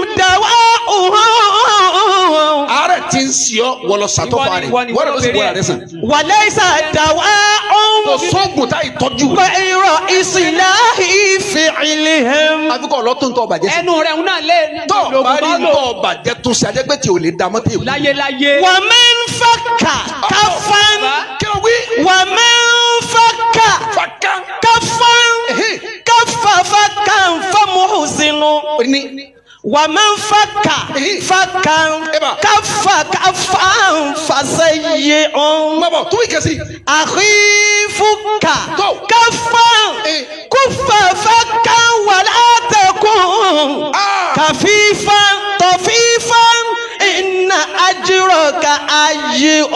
dawa'uhum. Àárẹ̀ ti ń sí ọ wọlọ sàtọ́fà rẹ̀ Ìwọ ni- wọ́n lọ sí wọ́n rẹ̀ sàn. Walaysa dawa'un Kò sóògùn tá ìtọ́jú. ghayra islahi fi'lihim. Àfikún ọlọ́tún tó bàjẹ́ sí. Ẹnu rẹ̀ ń náà lé. Tọ́ lògùn bá tó rí lò. tọ́ bàjẹ́ tó ṣe ajẹ́pẹ́ tí ò lè dá mọ́tò ìwé. Láyé láyé. Wa man fakka kaffan. Kí ló wí? Wa man fakka Fàkà. kaffan. Ẹ̀hìn. Kaffa fakkan famuhsinu. Ní Wa man fakka fakkan. Eba. Kaffa kaffan fasayyi'un. má bọ̀ tún ìkẹsì. أخيفك تو. كفا إيه. كف فكا ولا تكن آه. كفيفا طفيفا إن أجرك أجر.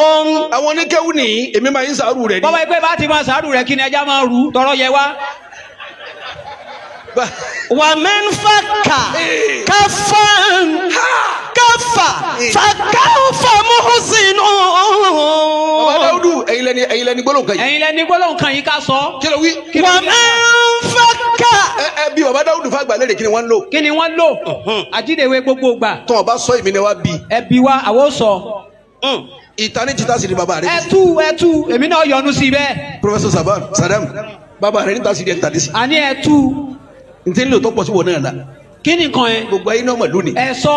Àwọn oníkẹ́wù ní èmi máa ń sàárù rẹ̀ ni. Bọ́bá ẹgbẹ́ bá ti máa sàárù rẹ̀ kí ni ẹja máa rú tọrọ yẹ wá. ومن فك كفا كف فكا فمحسن. Bàbá Dáúdù ẹ̀yin lẹni ẹ̀yin lẹni gbólóhùn kan yìí. Ẹ̀yin lẹni gbólóhùn kan yìí ká sọ. Kí ló wí? ومن فك Ẹ ẹ bí bàbá Dáúdù fàgbà lérè kí ni wọ́n ń lò. Kí ni wọ́n lò? Àjídèwé gbogbo gbà. Tọ́ ọ bá sọ èmi ni wá bí. Ẹbí wa àwọn ò sọ. Ìta ní títà sí ni bàbá rẹ. Ẹ tú ẹ tú èmi náà yọnu sí bẹ́ẹ̀. Professor Saban Sadam bàbá rẹ níta sí ni ẹ̀ ń tàdí sí. Àní ẹ tú. N tí ń lò tó pọ̀ sí wọn náà la. Kí ni nǹkan yẹn? Gbogbo ayé náà mọ̀ lónìí. Ẹ sọ.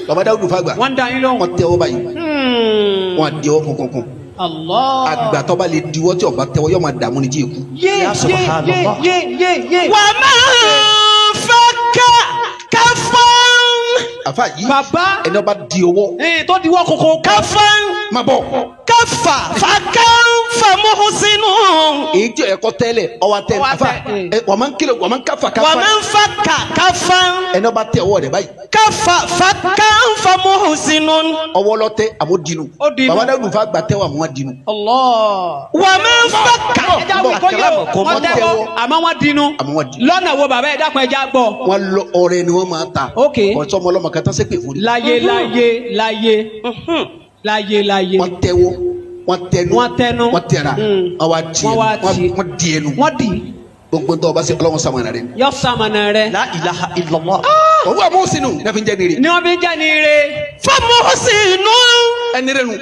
Bàbá Dáúdù fàgbà. Wọ́n ń da yín lóhùn. Wọ́n tẹ́wọ́ báyìí. Wọ́n á di ọwọ́ kọ̀ọ̀kan. Allah. Àgbà tó bá lè diwọ́ tí ọba tẹ́wọ́ yóò máa dààmú ní jí èkú. Yé Ya yé yé subhanallah. yé yé yé. ومن فك كفا Àfa yìí Bàbá. ẹni ọba di ọwọ́ Ẹ̀ẹ́n tó diwọ́ koko. كفا má bọ̀. كفا فكا فمحسن Èyí tí ẹ̀kọ́ tẹ́lẹ̀ ọwọ́ tẹ́ Ọwọ́ afa tẹ, ẹ wọ́n máa ń kílò wọ́n máa ń káfa káfa ومن فك كفا ẹni ọba tẹ ọwọ́ rẹ̀ báyìí كف فكا فمحسن ọwọ́ lọ tẹ àmọ́ dinu Ó dinu. baba Dáúdù fa gba tẹ́wọ́ àmọ́ wọn dinu Allah. ومن فك Ẹja wí kó yé o, wọ́n tẹ́wọ́ àmọ́ wọ́n dinu. Àmọ́ wọ́n dinu. Lọ́nà wo bàbá ẹ dákun ẹja gbọ́. Wọ́n lọ ọrẹ ni wọ́n máa ta Ok. ọ̀tọ́ ọmọ ọlọ́mọ kan tán sẹ́pẹ̀ fún mi Láyé láyé láyé láyé láyé. wọ́n tẹ́wọ́ wọ́n tẹnu Wọ́n tẹnu. wọ́n tẹra Mm. wọ́n wá di Wọ́n wá ẹnu ti. wọ́n di ẹnu Wọ́n dì í. Gbogbo tó o bá ṣe Ọlọ́run sàmúnà rẹ. Yọ sàmànà rẹ. لا إله إلا الله Wọ́n wà mọ́ sínú ní a fi ń jẹ́ nire Ni wọ́n fi ń jẹ́ ní ire. فمحسن ẹni rẹ nu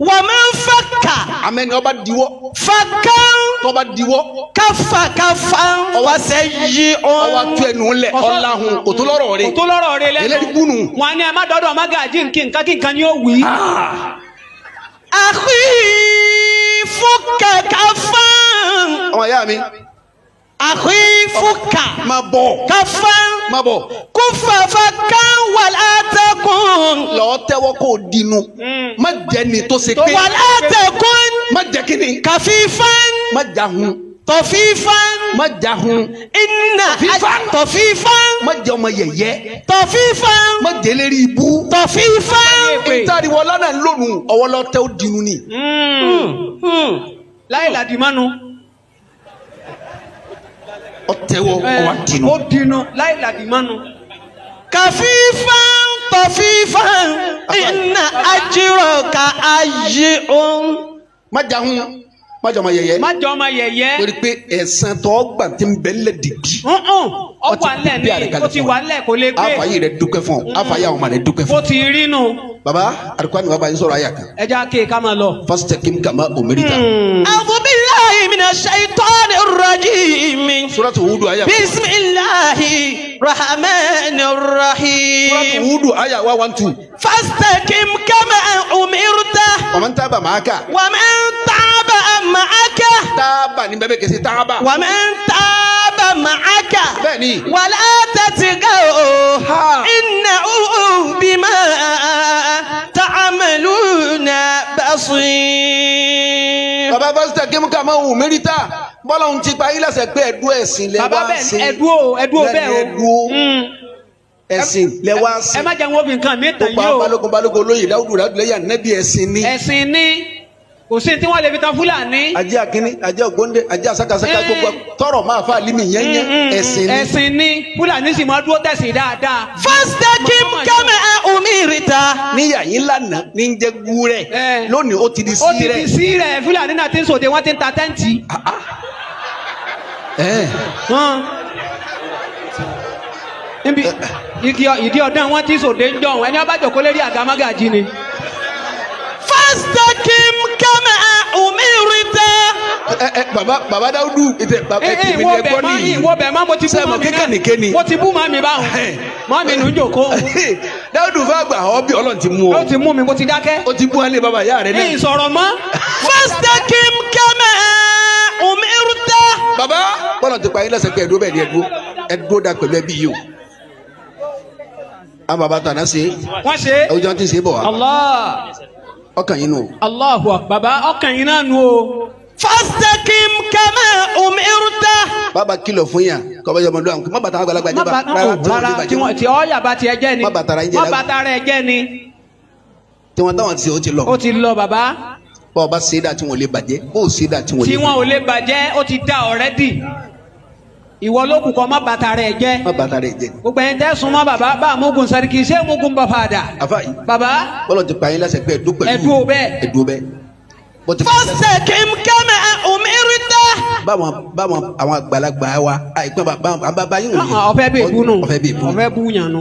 ومن فك àmọ́ ẹni ọba diwọ́ فكا tọ́ba diwọ́ كف كفا وسيء ọba tu ẹnu lẹ ọ̀làhùn kò tó lọ́rọ̀ rẹ Kò tó lọ́rọ̀ rẹ lẹ́nu. Eléyìí búnu. Wọ́n á ní ẹ má dọ́dọ̀ má gàjí nǹkan nǹkan kí nǹkan ni ó wí. أخي فك كفا Ọmọ ìyá mi أخي فك má bọ̀ كفا má bọ̀ كف فكا ولا تكن lọ́ọ́ tẹ́wọ́ kó o dinu má jẹ́ ni tó ṣe pé ولا تكن má jẹ́ kíni كفيفا má jahun طفيفا má jahun إن طفيفاً. طفيفا má jẹ́ ọmọ yẹ̀yẹ́ طفيفا má jẹ́ lérí ibú. طفيفا Ìtàríwọ̀ lánàá lónìí ọwọ́ lọ tẹ́ ó dinu ni. Láyé làdìmánu. Ọ tẹ́wọ́ ọwọ́ dinu. Ó dinu láyé làdìmánu. كفيفا طفيفا إن أجرك أجر Má jahun má jẹ́ ọmọ yẹ̀yẹ́ Má jẹ́ ọmọ yẹ̀yẹ́. torí pé ẹ̀san tó gbà tí ń bẹ lẹ̀ dìbì. Nǹkan ọ Ó ti wà ńlẹ̀ bí ní àrẹ̀kalẹ̀ ó ti fún ọ. wà ńlẹ̀ kò lè gbé. Àfàyè rẹ̀ dúpẹ́ fún ọ àfàyè àwọn ọmọ rẹ̀ dúpẹ́ fún Bó ọ. ti rí nu. Baba àdùkọ́ ni baba yín sọ̀rọ̀ àyà kan. Ẹja ké ká máa lọ. Fastaqim kama umirta. أعوذ بالله من الشيطان الرجيم Suratu Hudu àyà. بسم الله الرحمن Suratu الرحيم Hudu àyà 112. فاستقم كما أمرت Wa man taba ma'aka. ومن تاب معك Táàbà ní bẹ́ẹ̀ bẹ́ẹ̀ kẹsì táàbà. ومن تاب معك Bẹ́ẹ̀ni. ولا تتغوا Ha. إنه بما تعملون بصير Baba fastaqim kama umirta. Bọ́lá ń ti pa yín lẹ́sẹ̀ pé ẹ̀dú ẹ̀sìn lẹ Bàbá wá bẹ́ẹ̀ sí. ẹ̀dú o ẹ̀dú o bẹ́ẹ̀ o. Lẹ́nu ẹ̀dú ẹ̀sìn lẹ wá sí. Ẹ má jẹ́ wọn fi nǹkan mi tàn Gbogbo yín àwọn o. balógun balógun olóyè Dáúdù Dáúdù lẹ́yìn ànẹ́bí ẹ̀sìn ni. Ẹ̀sìn ni kò sí tí wọ́n lè fi tan Fúlàní. Ajé akínní, ajé ògbóndé, ajé asakasaka Eh. gbogbo tọrọ máa fa àlímì yẹ́nyẹ́ ẹ̀sìn ni. Ẹ̀sìn ni Fúlàní sì máa dúró tẹ̀sìn dáadáa. فاستقم كما أمرت Níyà yín lánàá ní ń jẹ́ gúrẹ́ Eh. lónìí ó ti di Ó ti di sírẹ̀. sí rẹ̀ Fúlàní náà ti ń sòde wọ́n ti ń ta tẹ́ǹtì. Ẹ̀. Hàn. Níbi igi ìdí ọ̀dán wọn ti sòde ń jọ̀hún ẹni ọba jòkó lérí àga mágàjí ni. فاستقم كما أمرت Ẹ ẹ baba baba Dáúdù ìtẹ baba Ee ẹ tèmi ìwọ ni ẹ bẹ̀ gbọ́ mọ́ nìyí. ìwọ bẹ̀ mọ́ mo ti bú Sẹ́ẹ̀ mọ̀ mọ́ mi kékànìké ni. náà mo ti bú mọ́ mi báwọn mọ́ mi nù ń jòkó Dáúdù fẹ́ gbà ọ́ bí Ọlọ́run ti mú ọ. ó ti mú mi mo ti dákẹ́ Ó ti bú alẹ́ baba ìyá rẹ ní náà. ìsọ̀rọ̀ mọ́. فاستقم كما أمرت Baba bọ́lá ti pa yín lẹ́sẹ̀ pé ẹ̀dúró bẹ́ẹ̀ ni ẹ̀dúró ẹ̀dúró da pẹ̀lú ẹbí yìí o. Àwọn baba tàná ṣe Wọ́n ṣe é. ọjọ́ tí ń ṣe bọ̀ wá Allah ọkàn yín nù. Allahu akbar baba ọkàn yín náà nu o. فاستقم كما أمرت Bàbá kìlọ̀ fún yàn kọ́ bá yọmọdún àwọn má bàtà àgbàlagbà Má jẹ́ bá ba rárá tí wọ́n rárá lè tí bàjẹ́ wọ́n tí ọ̀yà bá tiẹ̀ jẹ́ ni Má bàtà ara yín jẹ́ má lágbo. bàtà ara ẹ̀ jẹ́ ni tí wọ́n táwọn ti ṣe ó ti lọ. ó ti lọ bàbá Bọ́ ọba ṣe é dà tí wọ́n lè bàjẹ́ bó o ṣe é dà tí wọ́n tí lè wọn ò lè bàjẹ́ ó ti da already ìwọ ló kù kọ́ má bàtà rẹ̀ jẹ́ má bàtà rẹ̀ jẹ́. gbogbo ẹ̀yin tẹ́ súnmọ́ bàbá bá mugun sẹ́ríkì ṣé mugun bàbá dà Àfa yìí bàbá bọ́lá ti pa yín lẹ́sẹ̀ pé ẹ̀dúró pẹ̀lú Ẹ̀dúró bẹ́ẹ̀. ẹ̀dúró bẹ́ẹ̀. Bó ti pa yín lẹ́sẹ̀ فاستقم كما أمرت báwọn báwọn àwọn àgbàlagbà wa àìpẹ́ bàbá bàbá yín ò ní. ọ̀fẹ́ bẹ́ẹ̀ bú nù ọ̀fẹ́ bẹ́ẹ̀ bú nù. ọ̀fẹ́ bú yàn nù.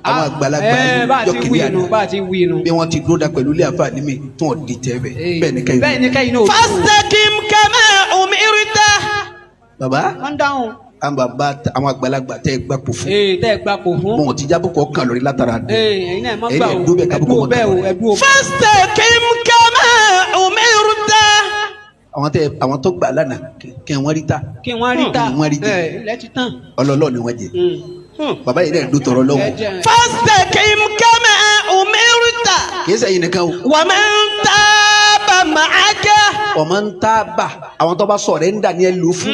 Àwọn àgbàlagbà ẹ bá a yọ ti kìnìún wí nu àná. bá a ti wí nu. Bí wọ́n ti dúró da pẹ̀lú ilé àfa ní mi tí wọ́n di tẹ́ bẹ́ẹ̀ bẹ́ẹ̀ ni kẹ́yìn. bẹ́ẹ̀ ni kẹ́yìn náà. فاستقم كما أمرت Bàbá wọ́n dáhùn. àwọn bàbá àwọn àgbàlagbà tẹ́ ẹ gbà kó fún. Ee tẹ́ ẹ gbà kó fún. Mọ̀ ti jábọ̀ kọ́ kàn lórí látara dé. Ee ẹ̀yin náà ẹ má Ẹ̀yin gbà náà o ẹ̀dúró bẹ́ẹ̀ kábùkù ẹ̀dúró mọ́ bẹ́ẹ̀ o kàn lórí. ẹ̀dúró bẹ́ẹ̀. فاستقم كما أمرت Àwọn tẹ àwọn tó gbà lánàá kẹ wọ́n rí ta kí wọ́n rí ta Kí wọ́n rí jẹ. ẹ ilẹ̀ ti tán. ọlọ́lọ́ ni wọ́n jẹ. Bàbá yìí náà dún tọrọ Ẹ lọ́wọ́. jẹ́ فاستقم كما أمرت Kì í sẹ́yìn nìkan o. ومن تاب معك. Ọmọ ń tá bà àwọn tó bá sọ̀rọ̀ ẹ̀ ń dà ní ẹ lò fún.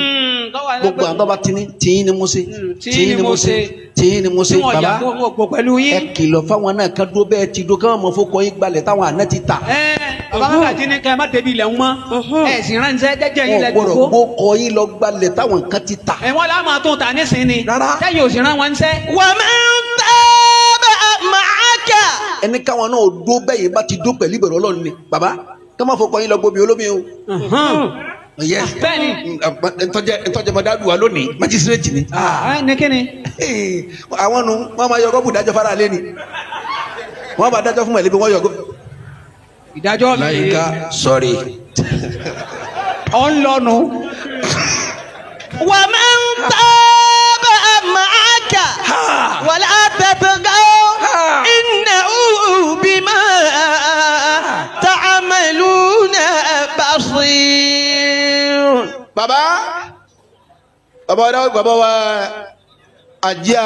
Gbogbo àwọn tó bá tini tìyín ni mo ṣe, tìyín ni mo ṣe, tìyín ni mo ṣe. Tí wọ́n yà Baba, tó wọn kò pẹ̀lú ẹ yín. kìlọ̀ fáwọn náà kan dúró bẹ́ẹ̀ ti dúró káwọn mọ̀ fún kọ́ yín gbalẹ̀ táwọn àná ti tà. Ẹ bàbá Màgàjí ní kẹ́ ẹ má débi ilẹ̀ ń mọ́. Ẹ sì ránṣẹ́ jẹ́jẹ́ yín Wọn lẹ gbọ́dọ̀ jòkó. gbó kọ́ yín lọ gbalẹ̀ táwọn kan ti tà. Ẹ wọ́n lá máa tún ta nísìnyí ni. Rárá. Tẹ́yìn ò sì rán wọn ṣẹ́. ومن تاب معك. Ẹni káwọn náà dúró bẹ́ẹ̀ yìí bá ti dúró pẹ̀lú ìbẹ̀rù Ọlọ́run ni baba ká má fọ kọ́ yín lọ gbóbi olómi o. Yes. Bẹ́ẹ̀ni. Ntọ́jẹ́ mọ̀ dáàdù wa lónìí májísírèètì ni. Ẹ ní kíni. Àwọn nu wọn máa yọ rọ́bù dájọ́ fara lé ni, wọn bá dájọ́ fún mọ̀lẹ́bí wọn yọ gọ́. Ìdájọ́ mi. Láyìíká sọ̀rí. Ọ̀ ń lọ́nu. ومن تاب معك ولا تطغوا إنه بما تعملون بصير. Baba, baba wa, baba wa ajá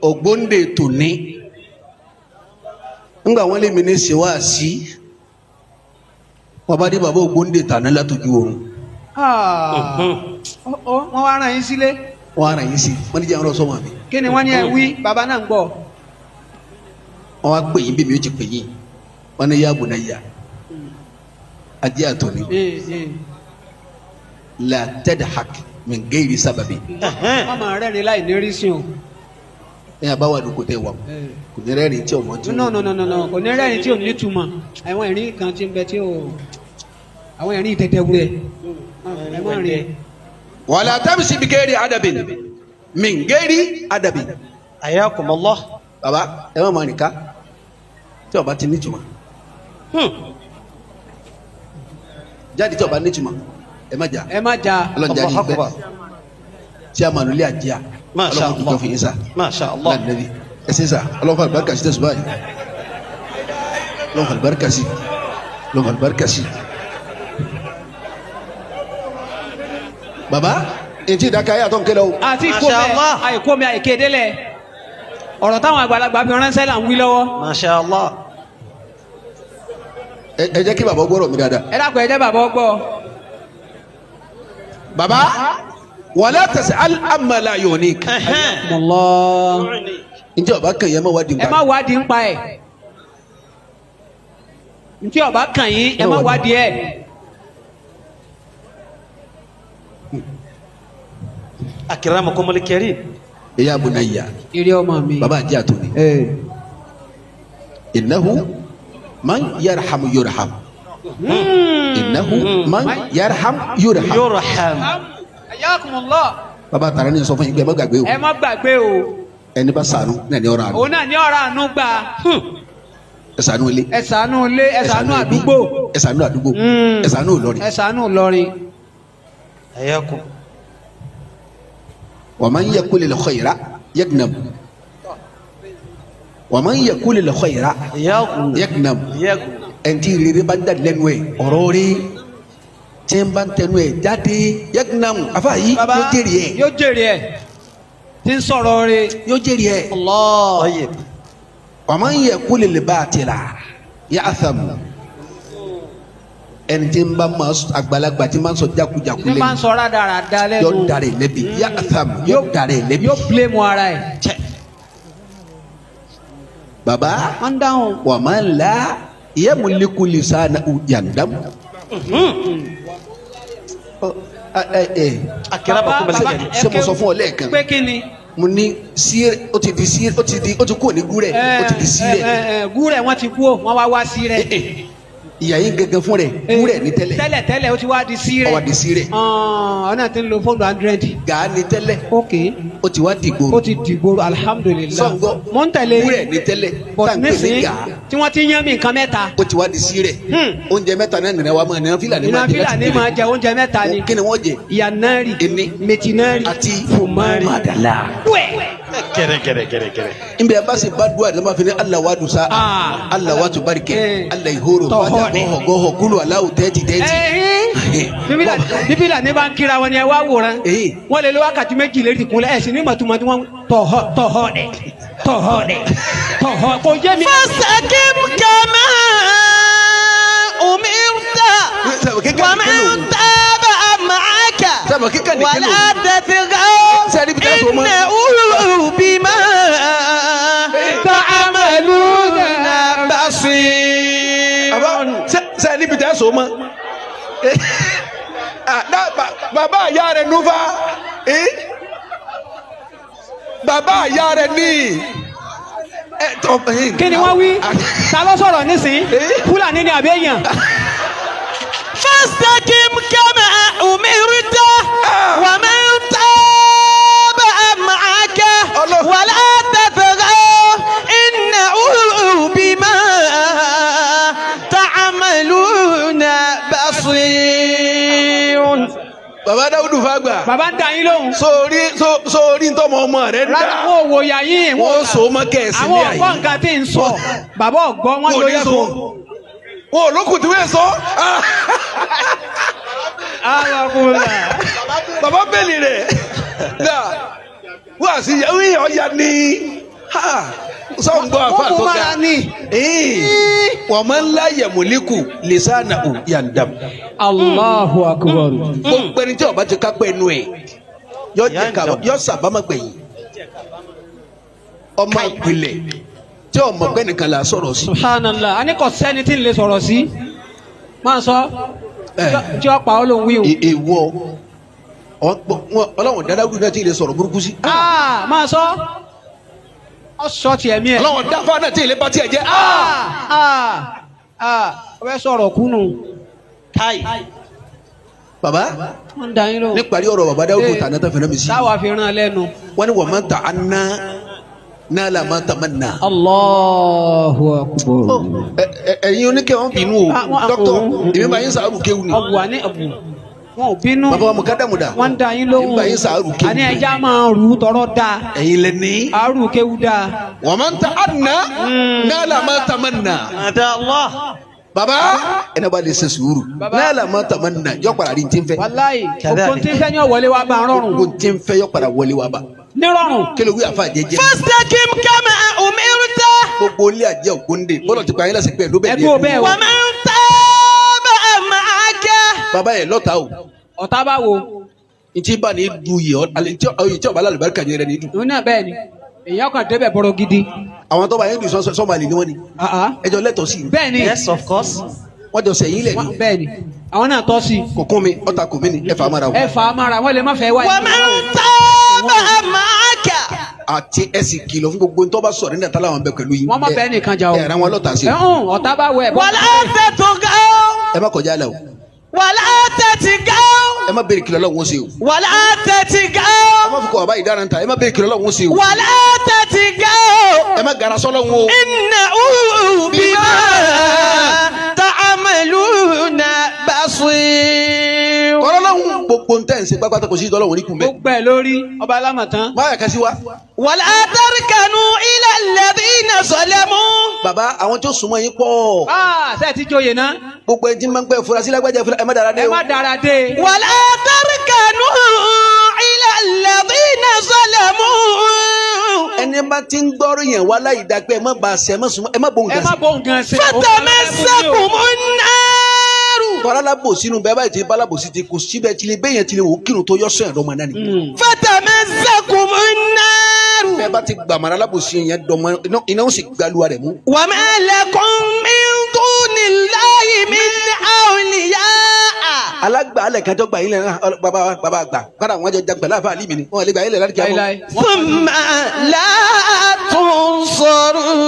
ògbóǹde tòní ńgbà wọn lé mi ní sèwáàsí wọn bá dé baba ògbóǹde tàná látọjú oorun. Wọ́n wá rán yín sílé. Wọn ara yín sí, wọn ní jẹ́ àwọn ọ̀rọ̀ sọ́mọ́ mi. Kí ni wọ́n ní ẹ wí? Bàbá náà ń gbọ́. Wọn wá pè yín bí mi ó ti pè yín, wọn ní yá bunayya ajá tòní la tadhak min ghairi sábàbí. Wọ́n máa rẹ́rìn láì ní rí sí o. Ẹ yà bá wà lóko tẹ wà kò ní rẹ́rìn tí ọmọ tí. No no no no no, kò ní rẹ́rìn tí ò ní túmọ̀. Àwọn ẹ̀rín kan ti ń bẹ tí ò, àwọn ẹ̀rín tẹ̀tẹ̀ wúrẹ̀. Ẹ má rìn. Wala tamshi bi ghairi adabin min ghairi adabin. حياكم الله. Baba, ẹ má máa rìn ká tí ọba ti nítumọ̀, jáde tí ọba nítumọ̀, ẹ má jà. Ẹ má jà. Ọlọ́njà Allahu ní bẹ́ẹ̀ Akbar. tí a máa nulẹ̀ àjíà. Masha Ọlọ́run Allah. tó fi yín sá. ما شاء الله. Lánàbí ẹ ṣe sá, Ọlọ́run fún àlùbáríkà sí tẹ̀sùbá yìí, Ọlọ́run fún àlùbáríkà sí, Ọlọ́run fún àlùbáríkà sí. Baba, etí ìdáka ayé àtọ̀ nkẹlẹ o. Àti Masha ìkómi Allah. àìkómi àìkédélẹ̀. Ọ̀rọ̀ táwọn àgbàlagbà fi ránṣẹ́ là ń wí lọ́wọ́. ما شاء الله. Ẹ jẹ́ kí baba gbọ́rọ̀ mi dáadáa. Ẹ dákun, ẹ jẹ́ bàbá ọgbọ́. Baba, wala tas'al amma la yunik. Allah. Njẹ́ ọba kan yẹn ma wá di Ẹ má nǹkan. wádìí ń pa ẹ̀. Ntí ọba kàn yín, ẹ má wádìí ẹ̀. أكرمكم الكريم. Ya bunayya. Eré ọmọ mi. Baba àjẹ́ àtòní. Innahu man yarham yurham. Innahu man yarham yurham. يرحم. Ayakumullah. Baba tara ni sọ fún yín pé ẹ má gbàgbé o. Ẹ má gbàgbé o. Ẹni bá ṣàánú náà ni ọ̀rọ̀ àánú. Òun náà ní ọ̀rọ̀ àánú gbà. Ẹ ṣàánú ilé. Ẹ ṣàánú ilé, ẹ ṣàánú ẹbí, àdúgbò. Ẹ ṣàánú àdúgbò. Ẹ ṣàánú Ìlọrin. Ẹ ṣàánú Ìlọrin. حياكم. Wa man yaqulil khayra yagnam. Wa man yaqulil khayra يغنم. yagnam. يغنم. Ẹntì rere bá ń dà lẹ́nu ẹ̀, ọ̀rọ̀ rí tí ń bá ń tẹnu ẹ̀ jáde, yagnam, afa yìí Baba, yóò jèrè ẹ̀. Yóò jèrè ẹ̀. Tí ń sọ̀rọ̀ rẹ̀. Yóò jèrè ẹ̀. Allah. طيب. Wa man yaqulil batila ya'tham. Ẹni tí ń bá ma àgbàlagbà tí ń bá ń sọ jákujáku Ní máa ń lẹ́nu sọ rádaràda lẹ́nu. yóò darẹ̀ lẹ́bi, ya'tham, yóò darẹ̀ lẹ́bi. Yóò blame ara ẹ̀. Baba, Wọ́n ń dáhùn. wa man la yamliku lisanahu yandam. Ọ, ẹ ẹ أكرمكم Baba, الكريم. ṣé mo sọ fún ọ lẹ́ẹ̀kan? Pé kí ni? Mo ní síre, ó ti di síre, ó ti di, ó ti kúrò ní gúrẹ, ó ti di síre. Gúrẹ̀ wọ́n ti kú o, wọ́n wá wá sí rẹ̀. Ìyá yín gẹ́gẹ́ fún rẹ̀ gúrẹ ní tẹ́lẹ̀. Tẹ́lẹ̀ tẹ́lẹ̀, ó ti wá di sí rẹ̀. Ó wá di sírẹ̀. Ọ̀nà tí ń lo fóònù Android. Gàá ní tẹ́lẹ̀, Ok. ó ti wá dìgbò. Ó ti dìgboro, alhamdulilah. Sọ̀ngọ́. Mo ń tẹ̀lé. Gúrẹ ní tẹ́lẹ̀ But tá n pè ní nísìnyí gàá, tí wọ́n ti yán mi nǹkan mẹ́ta. ó ti wá di sírẹ̀. Oúnjẹ mẹ́ta náà nìyẹn wa máa nìyẹn fílàní Ìran máa jẹ Fílàní láti máa jẹ oúnjẹ mẹ́ta ni. kí ni wọ́n jẹ? Ìyànárì, Ení. mẹtinárì Àti fòmárì. Madala. Wẹ̀. Gẹrẹ gẹrẹ gẹrẹ gẹrẹ. Nbẹ a bá se ba duwa de ma fi ni ala wa dusa, Ah. ala wa tu barikẹ, Eh. ala ihoro Tọ̀họ̀ fata ni. gọhọ gọhọ kulu alahu tẹ́tí tẹ́tí. Bíbélà ní bá ń kíra wọn ni ẹ wá wòran. Èyí. Wọ́n lè lo wákàtí méjì lérí ìkúnlẹ̀ ẹ̀ sì ní mọ̀túmọ̀ tí wọ́n tọ̀họ̀ tọ̀họ̀ dẹ̀ tọ̀họ̀ dẹ̀ tọ̀họ̀ kò yé mi. فاستقم كما أمرت. nìkan lò. ولا تطغوا Sẹ́ẹ̀rí bí tẹ́sán mọ́. إنه بما تعملون بصير. Bàbá sẹ́ẹ̀rí bí tẹ́sán mọ́. Bàbá àyà rẹ̀ nufa. Bàbá àyà rẹ̀ ní. Kí ni wọ́n wí? Ta ló sọ̀rọ̀ nísìnyí? Fúlàní ni àbí èèyàn? فاستقم كما أمرت ومن تاب معك الله. ولا تطغوا إنه بما تعملون بصير. Bàbá Dáúdù Fágbà. Bàbá ń da yín lóhùn. Sórí sórí ntọ́mọ ọmọ rẹ̀ Rárá, dá. wọn ò wòyà yín. Wọ́n so mọ́ kẹ̀sì ní Àwọn àyè. ọ̀gbọ́n nǹkan tí ń sọ. Bàbá ọ̀gbọ́n wọn Wọn ò ló ní yẹ so. fún. Wọn ò lókùn tí wọ́n sọ. Bàbá bẹ́ẹ̀lì rẹ̀. Dà wọ́n àti ọ̀ya ni. Sọ̀ǹgbọ́n àfa Wọ́n mú tó ga. mára ní. Wọ́n máa ń láyẹ̀ mọ̀lẹ́kù lẹ́sàn-án ò yàndàm. Allahu akbar. Gbogbo ẹni tí ó bá ti kápẹ́ ẹnu ẹ̀ yọ sàbámà gbẹ̀yìn. Ọmọ ìpìlẹ̀ tí ọmọ pẹ́ nìkan là sọ̀rọ̀ sí. Subhanallah. A ní kò sẹ́ni tí ń lè sọ̀rọ̀ sí. Máa sọ. Tí ó pa ọ́ ló ń wí o. Èèwọ̀ ọlọ́wọ̀n dáadáa náà ti lè sọ̀rọ̀ burúkú sí. Ah, máa sọ. Ọ sọ tiẹ̀ mí ẹ̀. Ọlọ́wọ̀n dáfà náà tí ì lè bá tiẹ̀ jẹ́. Ah, ah, ah. Ọ fẹ́ sọ̀rọ̀ kúnnù. Kai. Bàbá Wọ́n ń da yín lóhùn. níparí ọ̀rọ̀ bàbá Dáúdù tàná tó fẹ́ràn mi sí. Táwa fi rán lẹ́nu. Wọ́n ní wọ́n máa ń ta aná náà là máa ń ta máa nà. Allahu akbar. Ẹ̀yin oníkẹ́ wọn bínú o dókítà èmi bá yín sàárù kéwù ni. Ọ̀bù àní ọ̀bù. Wọn ò bínú. Bàbá wa Mùkádàmù dà. Wọ́n ń da yín lóhùn. Èmi bá yín sàárù kéwù. Àní ẹja máa rú tọrọ da. Ẹ̀yin lẹ ní. Àrù kéwù da. Wọ́n máa ń ta aná náà là máa ń ta máa nà. Mada Allah. Bàbá ẹni bá lè ṣe sùúrù náà là máa ń ta máa nà yọ padà rí ti ń fẹ́. Wàláyì. Òkun tí ń fẹ́ ní ọ̀wọ́lé wa bá ń rọrùn. Gbogbo ti ń fẹ́ yọ padà wọlé wa bá. Nírọ̀rùn. Kí ló wí àfa jẹjẹ. فاستقم كما أمرت Gbogbo ilé àjẹ ògúndé bọ́lá ti pa yín lásìkò ẹ̀ ló bẹ̀ Ẹ̀dúró bẹ́ẹ̀ o. ومن تاب معك. Bàbá yẹn lọ́ta o. Ọ̀tá bá wo. Ntí bá ní du yìí ọ alẹ́ ntí ọyìn tí ọba alálùbáríkà yẹn rẹ ní du. Òun náà bẹ́ẹ̀ ni. Èèyàn kan débẹ̀ bọ̀rọ̀ gidi. Àwọn tó bá yẹn dùn sọ́mọ àlè ni wọ́n ni. Ah, ah. Ẹjọ́ lẹ́tọ̀ọ́ sí i. Bẹ́ẹ̀ ni. Yes, of course. Wọ́n jọ sẹ̀yìn lẹ̀ ni. Bẹ́ẹ̀ ni. Àwọn náà tọ́ sí. Kò kún mi, ọ̀tà kò mí ni, ẹ fà á mára o. Ẹ fà á mára, wọ́n lè má fẹ́ wáyé. ومن تاب معك. Àti ẹ sì kìlọ̀ fún gbogbo ntọ́ bá sọ̀rọ̀ nígbà táwọn bẹ pẹ̀lú yín. Wọ́n má bẹ́ẹ̀ nìkan jà o. Ẹ ràn wọn lọ́tà sí i. Ẹ hùn, ọ̀tá bá wọ ẹ̀ bọ́. ولا تطغوا Ẹ má kọjá lẹ o. ولا تطغوا Ẹ má béèrè kìlọ̀ lọ́wọ́ sí o. ولا Ẹ تطغوا má fi kọ̀ bàbá yìí dára ń ta. Ẹ má béèrè kìlọ̀ lọ́wọ́ sí o. ولا تطغوا Ẹ má gara sọ́lọ́wọ́ o. إنه بما تعملون بصير. Kọ́lọ́ lọ́hùn gbogbo ntẹ́ ń ṣe pápátá kò sí ìtọ́lọ́hùn ní kùnbẹ́. Gbogbo ẹ̀ lórí ọba alámọ̀tán. Má yà kásí wa. ولا تركنوا إلى الذين ظلموا. Bàbá àwọn tó súnmọ́ yín pọ̀. Ah, ṣé ẹ ti joyè náà? Gbogbo ẹni tí máa ń pẹ́ furasí lágbájá fúlá ẹ má dára dé Ẹ o. má dára dé. ولا تركنوا إلى الذين ظلموا. Ẹni bá ti ń gbọ́rọ̀ yẹn wá láyìí dá pé ẹ má ba ṣe ẹ má súnmọ́ ẹ má bóun Ẹ gan má sí. bóun gan ṣe. فتمسكم النار. Tọ́lá lábòsí nu bẹ́ẹ̀ báyìí ti bá lábòsí ti kò síbẹ̀ tí lè bẹ́yẹn ti lè wò ó kírun tó yọ sọ̀yàn dọ́mọ náà ni. فتمسكم النار. Bẹ́ẹ̀ bá ti gbàmọ́ra lábòsí yẹn dọ́mọ iná ó sì gbaluwa rẹ̀ mú. وما لكم من دون الله من أولياء. Alágbà alẹ̀ kájọ gbà yín lẹ̀ náà bàbá bàbá àgbà kọ́dà wọn jọ jagbà láàfà àlì mi ni wọn lè gbà yín lẹ̀ láti kí a mọ̀. Láíláí. ثم لا تنصرون.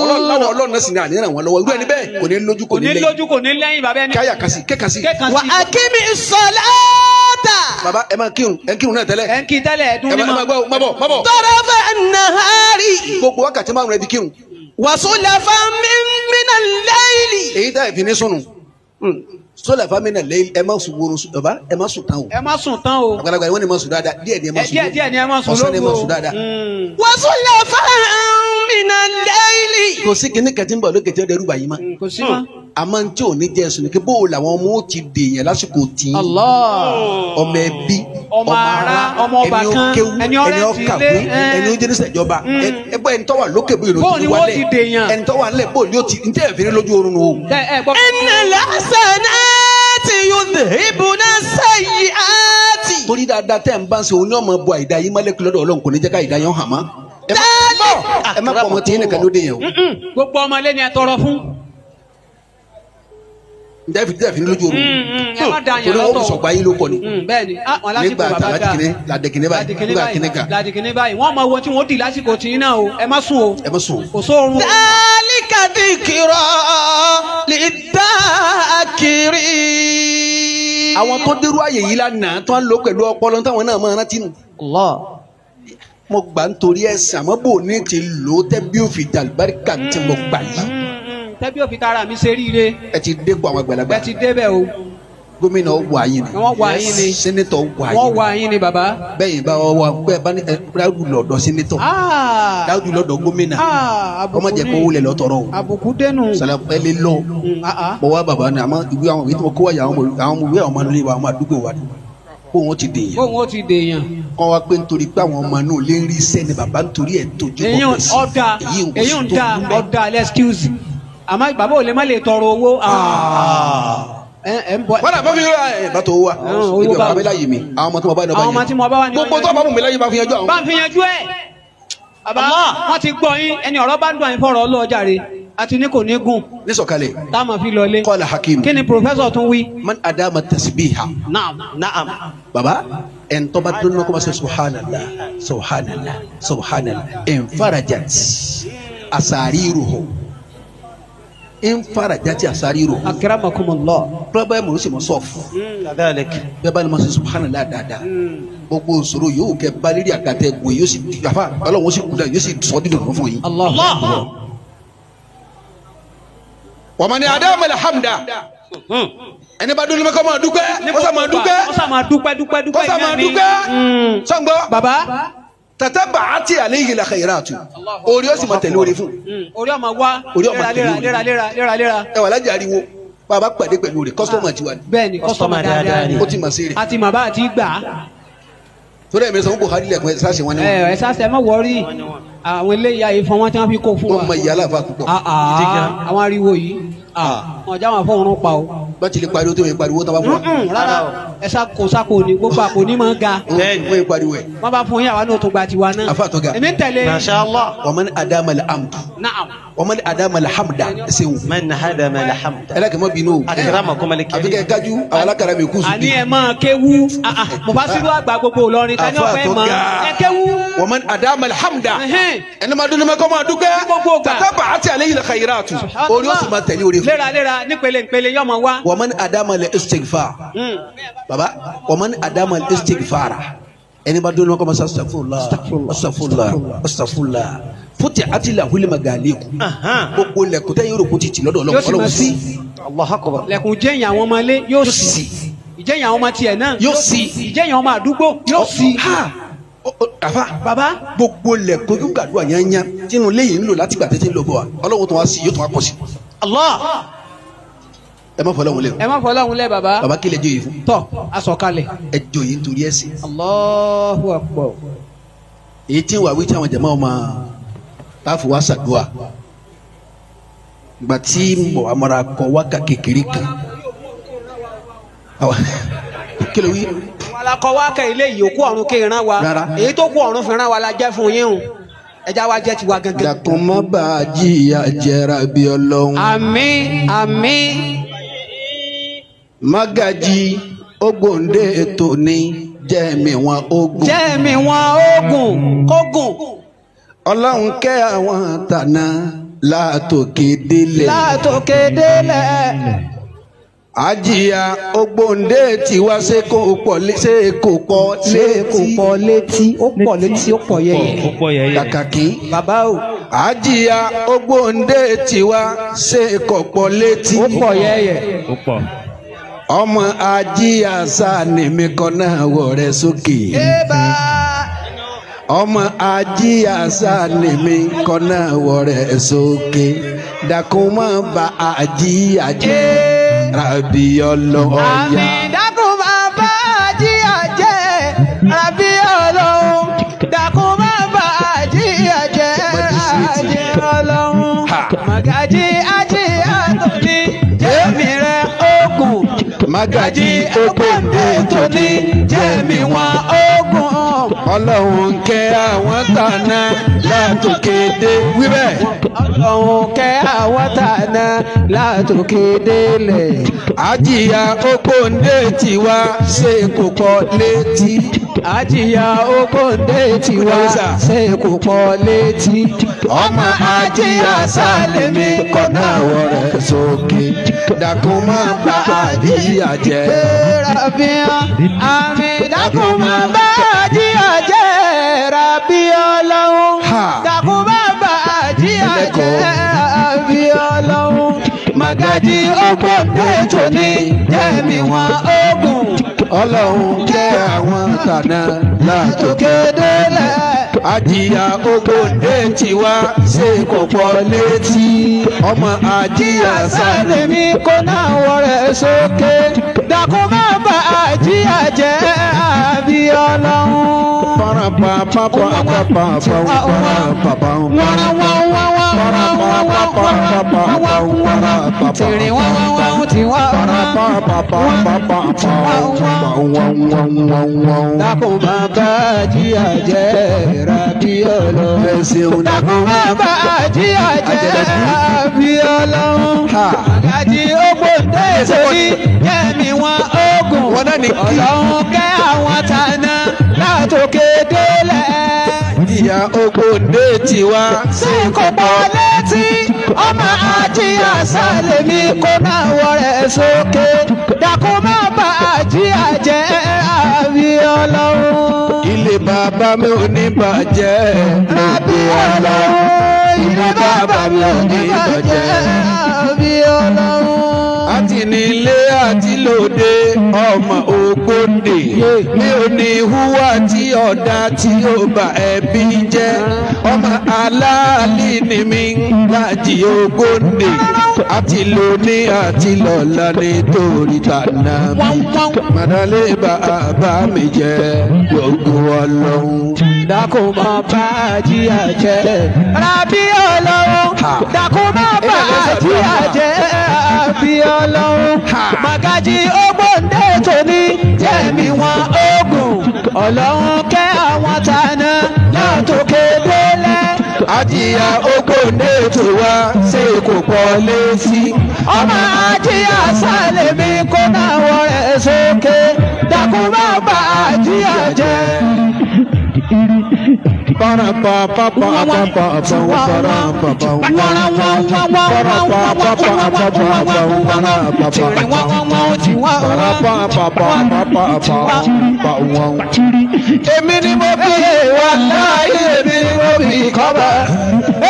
Ọlọ́run láwọn ọlọ́run náà sì ní àníyàn wọn lọ́wọ́ irú ẹni bẹ́ẹ̀ kò ní lójú kò Kò ní ní lẹ́yìn. lójú kò ní lẹ́yìn bàbá ẹni. Káyà kasi kékasi. Kékan sí. وأقم الصلاة Bàbá ẹ máa kírun ẹ kírun náà tẹ́lẹ̀. Ẹ ń kí tẹ́lẹ̀ ẹ̀dún Ẹ ní má mọ́. gbọ́ má bọ̀ má bọ̀. طرف النهار Gbogbo wákàtí márùn-ún ẹ fi kírun. وزلفا من الليل. Èyí tá ẹ fi ní sùnù. Sọlá fámínà lẹ́yìn ẹ má sùn wóró sùn bàbá ẹ má sùn tán o. Ẹ má sùn tán o. Àgbàlagbà yìí wọ́n ní má sùn dáadáa díẹ̀ díẹ̀ má Ẹ sùn. díẹ̀ díẹ̀ ni ẹ má sùn Ọ̀sán ni ẹ má lóru o. sùn dáadáa. وزلفا من الليل. Kò sí kinní kan tí ń bọ̀ lókè tí ó dẹrù bàyí mọ́. Kò sí mọ́. Àmọ́ tí ò ní jẹ́ sùn ni kí bó o làwọn ọmọ ó ti dèèyàn lásìkò tí. Allah. Ọmọ ẹbí Ọmọ ará, ọmọ ọba ẹni ó kan, kéwú ẹni ọ̀rẹ́ ẹni ó ti kàwé lé, ẹ. ẹni ó jẹ́ nísẹ̀jọba ẹgbẹ́ ẹni tó wà lókè bóyá ló Bó ti ni wọ́n wálẹ̀ ti dèèyàn? ẹni tó wà nílẹ̀ bó ni ó ti ń tẹ́ ẹ̀fín lójú oorun o. Tẹ ẹ gbọ́. إن الحسنات يذهبن السيئات. Torí Torí dáadáa tẹ́ ń bá ń ṣe òun ní ọmọ bu àìdá yín mọ́lẹ́kùn lọ́dọ̀ Ọlọ́run kò ní jẹ́ ká àìdá yẹn hàn mọ́. Ẹ má pọ̀ ọmọ tí yín nìkan ló dé yẹn o. Gbogbo ọmọ ilé ni ẹ tọrọ fún. Ǹjẹ́ fi díẹ̀ fi ní lójú oorun. Ẹ má da yẹn Torí wọ́n lọ́tọ̀. fi sọ̀gbà yín ló kọ ni. Bẹ́ẹ̀ ni. Ah, wọn lásìkò Nígbà bàbá tàlájì dáa. kìíní ládé kìíní báyìí Ládìkíní nígbà báyìí kìíní kan. ládìkíní báyìí wọ́n mọ owó tí wọ́n dì lásìkò tí yín náà o ẹ má sùn o Ẹ má sùn o. kò sóorun o. ذلك ذكرى للذاكرين. Àwọn tó dérú àyè yìí lánàá tó ń lò pẹ̀lú ọpọlọ táwọn náà máa rántí nù. Allah. Mo gbà ń torí ẹ̀sìn àmọ́ bò ní ti lò ó tẹ́ bí òfin dàlùbáríkà tí mo gbà yìí. Tẹ́bí òfin tara mi ṣe ríire. Ẹ ti dépò àwọn àgbàlagbà. Ẹ ti débẹ̀ o. Gómìnà wà yín ni. Wọ́n wà yín ni. Sẹ́nẹ́tọ̀ wà yín Wọ́n ni. wà yín ni bàbá. Bẹ́ẹ̀ bá wà bẹ́ẹ̀ bá ní ẹ dáúdù lọ́dọ̀ sẹ́nẹ́tọ̀. Ah, Dáúdù lọ́dọ̀ gómìnà. ah, àbùkù Ọmọ jẹ́ kó ní. wulẹ̀ lọ́tọ̀rọ̀ o. Àbùkù dénú. Sàlẹ̀ ẹ lè lọ. Ah, ah. Mo wá bàbá ni àmọ́ ìwé àwọn ìwé tí mo kó wáyà àwọn ọmọ ìwé àwọn ọmọ ilé wa àwọn àdúgbò wa ni. Kó wọn ti dèèyàn. Bóun ó ti dèèyàn. Kọ́ wa pé nítorí pé àwọn ọmọ náà lè rí iṣẹ́ ni bàbá nítorí ẹ̀ tójú Èyí bọ̀ sí. ọ̀dà Èyí ń kò èyí sí ń tó da burú bẹ́ẹ̀. ọ̀dà lẹ́skíùsì. Àmọ́ bàbá ò lè má lè tọrọ owó. Ẹ ẹ ń bọ. Wọ́n náà bá fi ẹ bá tó wá. owó Ibi bá ọ̀pá mi láyé mi. Àwọn ọmọ tí mo bá ní ọba Àwọn ọmọ tí mo bá wà ní Gbogbo tó bá mú mi láyé bá fi yanjú àwọn. Bá ń fi yanjú ẹ̀. Bàbá wọ́n ti gbọ́ yín ẹni ọ̀rọ̀ bá ń dùn àyín fọ̀rọ̀ ọlọ́ọ̀jàre àti ní kò ní gùn Nísọ̀kalẹ̀. táwọn fi lọlé. Qala Hakim. Kí ni pòfẹ́sọ̀ tún wí? Man adama tasbiha. Naam. Naam. Baba ẹn tọ́ba dunu ma ko ma se subhanallah subhanallah subhanallah nfarajat asariruhu nfarajat asariruhu. Akramakumullah. Tọ́ba yẹ mọ̀ sí ma sọ́ọ̀fù. كذلك. Bẹ́ẹ̀ bá ní ma se subhanallah dáadáa. Gbogbo sọ̀rọ̀ yóò kẹ́ balẹ̀rì àgàtẹ̀ gùn yóò sì yafa Ọlọ́run sì kúta yóò sì sọ dídùn fún yín. Allah. Wa man adama alhamda. Ẹni bá dunu ma kọ́ ma dúpẹ́ kó sá ma dúpẹ́ Kó sá máa dúpẹ́ dúpẹ́ dúpẹ́ kó sá ma iná ni. dúpẹ́ sọ̀ngbọ́. Bàbá. Tatabaati alayhi la khayratu. Orí ó sì máa tẹ̀lé orí fún. Orí ọmọ wa. Orí ọmọ léra tẹ̀lé orí. léra léra léra léra. Ẹ wà lájà ariwo bàbá pàdé pẹ̀lú rẹ̀ kọ́sítọ́mù tiwa ni. Bẹ́ẹ̀ni kọ́sọ́mà dáadáa ni. Ó ti mà sí rẹ̀. Àti màbá àti gbà. Torí ẹ̀mí sọ fún Buhari lẹ́kùn ẹ̀ sáṣẹ wọn ni Ẹ ẹ sáṣẹ má wọrí. Àwọn eléyà ìfọn wọn tí wọn fi kó fún wa. wọ́n mọ ìyá aláfa púpọ̀. Ah, ah, àwọn ariwo yìí. Ah, Wọn já wọn fọwọ́n pa o. Bá ti lè pariwo tó yẹ pariwo tó bá fún wa. Rárá ẹ sá kò sáko ni gbogbo àpò ní máa ń ga. Wọ́n yẹ pariwo ẹ̀. Wọ́n bá fún yín àwa náà tó gba tiwa náà. Àfa àtọ́ga. Èmi ń tẹ̀lé. ما شاء الله. Wa man adama alhamdu. Naam. Wa man adama alhamda. Ẹ ṣeun. من هدم الحمد. Ẹ lákè mọ́ bínú o. أكرمكم Àfi الكريم. kẹ́ ẹ kájú àwọn alákàrà mi kú sùn. Àní ẹ máa kéwú. Ah, ah, Mufasiru àgbà gbogbo Ìlọrin tani Àfa ọ̀fẹ́ mọ́. àtọ́ga. Ẹ kéwú. Wa man adama alhamda. Ẹhẹ́n. Ẹni máa dún ní ma kọ́ máa dúpẹ́. Gbogbo ìgbà. Tatabaati alayhi la khayratu. Orí ó sì máa tẹ̀lé orí fún. Léra léra nípele nípele yọmọ wá. Wa man adama al-istighfar. Baba wa man adama al-istighfara. Ẹni bá dún ní ma kọ́ máa sọ astaghfirullah astaghfirullah astaghfirullah. Futi ati la huli magaliku. Gbogbo lẹ̀kùn tẹ́ yóò kó ti tì lọ́dọ̀ Yóò sì Ọlọ́run máa sí. الله أكبر. Lẹ̀kùn jẹ́yìn àwọn ọmọ ilé yóò Yóò sì. sì. Ìjẹ́yìn àwọn ọmọ tiẹ̀ náà Yóò sì. Ìjẹ́yìn ọmọ àdúgbò yóò sì. Ha! Àfa Baba gbogbo lẹ̀kùn tó gbàdúrà yányá tínú léyìn ń lò láti gbà tètè ń lò bọ̀ wá. Ọlọ́run tó wá sí yóò tó wá pọ̀ sí. الله. Ẹ má fọlọ́run lẹ o. ẹ má fọlọ́run lẹ́ baba. Baba kí lẹ jó yìí fún? Tọ́ asọ̀kalẹ̀. Ẹ jó yìí nítorí ẹ̀sìn. Allahu Akbar. Èyí tí ń wà wí tí àwọn jàmáà ọmọ táàfù wá ṣàdúà. Ìgbà tí mo amara kọ wákà kékeré kan. Kí ló wí? Wàlá kọ wá kẹ ilé yìí òkú ọ̀run kí ìran wa. Rárá. Èyí tó kú ọ̀run fi ran wa la jẹ́ fún yín o. Ẹja wa jẹ́ tiwa gangan. Dàkún má bàa jìyà jẹra bí Ọlọ́run. Àmín àmín. Mágàjì Ògbóǹde ètò ní jẹ́mi wọn ogun. Jẹ́mi wọn ogun kógùn. Ọlọ́run kẹ́ àwọn tànà látòkè délẹ̀. Látòkè délẹ̀. Àjìyà Ògbóǹde tiwa ṣe kò pọ̀ ṣe kò pọ̀ Ṣé kò pọ̀ létí? Ó pọ̀ létí ó pọ̀ yẹyẹ. Ó pọ̀ yẹ̀yẹ́. Kàkàkí. Bàbá o. Àjìyà Ògbóǹde tiwa ṣe kò pọ̀ létí. Ó pọ̀ yẹyẹ. Ó pọ̀. Ọmọ àjíyà sáà ní mi kọ́ náà wọ̀ rẹ̀ sókè. Ébà. Ọmọ ajíyà sáà ní mi kọ́ náà wọ̀ rẹ̀ sókè. Dàkún mọ́ bá àjíyà jẹ́ rabi ọlọ́ọ̀yà. Àmín dákun bàbá àjíyà jẹ́ rabi Ọlọ́run. Dákun bàbá àjíyà jẹ́ rabi Ọlọ́run. Màgàjí àjíyà tó ní jẹ́mi rẹ̀ ogun. Magaji Ògbóǹde tóní jẹ́mi wọn ogun. Ọlọ́run kẹ́ àwọn tàná látòkè dé wíbẹ̀. Ọlọ́run kẹ́ àwọn tàná látòkè délẹ̀. Àjíyá Ògbóǹde tiwa ṣe kò pọ̀ létí. Àjíyá Ògbóǹde tiwa ṣe kò pọ̀ létí. Ọmọ àjíyá sálẹ̀mí kọ́nà rẹ̀ sókè. Dàkún máa bá àjíyá jẹ́. Rabia, àmì dákun máa bá àjíyá jẹ́. Rabi Ọlọ́run. Dákun máa bá àjíyá jẹ́. Rabi Ọlọ́run. Magaji Ògbóǹde tóní jẹ́mi wọn ogun. Ọlọ́run kẹ́ àwọn tàná látòkè délẹ̀. Àjíyá Ògbóǹde tiwa ṣe kò pọ̀ létí. Ọmọ àjíyá sálẹ̀mí kó náà wọ rẹ̀ sókè. Dákun máa bá àjíyá jẹ́ àbí Ọlọ́run. Dákun máa bá àjíyá jẹ́ rabi Ọlọ́run. Dákun máa bá àjíyá jẹ́ rabi Ọlọ́run. Àgàjì Ògbóǹde sórí jẹ́mi wọn ogun. Ọlọ́run kẹ́ àwọn tàná látòkè délẹ̀. Ìyá Ògbóǹde tiwa ṣé kò pọ̀ létí? Ọmọ àjíyá sálẹ̀mí kó náà wọ rẹ̀ sókè. Dákun má bá àjíyá jẹ́ àbí Ọlọ́run. Ilé bàbá mi ò ní bàjẹ́. Àbí Ọlọ́run. Ilé bàbá mi ò ní bàjẹ́. Àbí Ọlọ́run. Àti nílé àti lóde ọmọ Ògbóǹde mi ò ní hùwà tí ọ̀dà tí ó bà ẹbí jẹ́. Ọmọ aláàlí ni mi Láàjì Ògbóǹde àti lóní àti lọ́la nítorí tànà mi màdàlẹ́ bàbá mi jẹ́ gbogbo Ọlọ́run. Dákun má bá àjíyá jẹ́. Rabi Ọlọ́run. Dákun má bá àjíyá jẹ́. Rabi Ọlọ́run. Magaji Ògbóǹde tóní jẹ́mi wọn ogun. Ọlọ́run kẹ́ àwọn tàná látòkè délẹ̀. Àjíyá Ògbóǹde tiwa ṣe kò pọ̀ létí. Ọmọ àjíyá sálẹ̀mí kó náà wọ rẹ̀ sókè. Dákun má bá àjíyá jẹ́. Èmi ni mo bí wàláyé, èmi ni mo bí kọ́bà.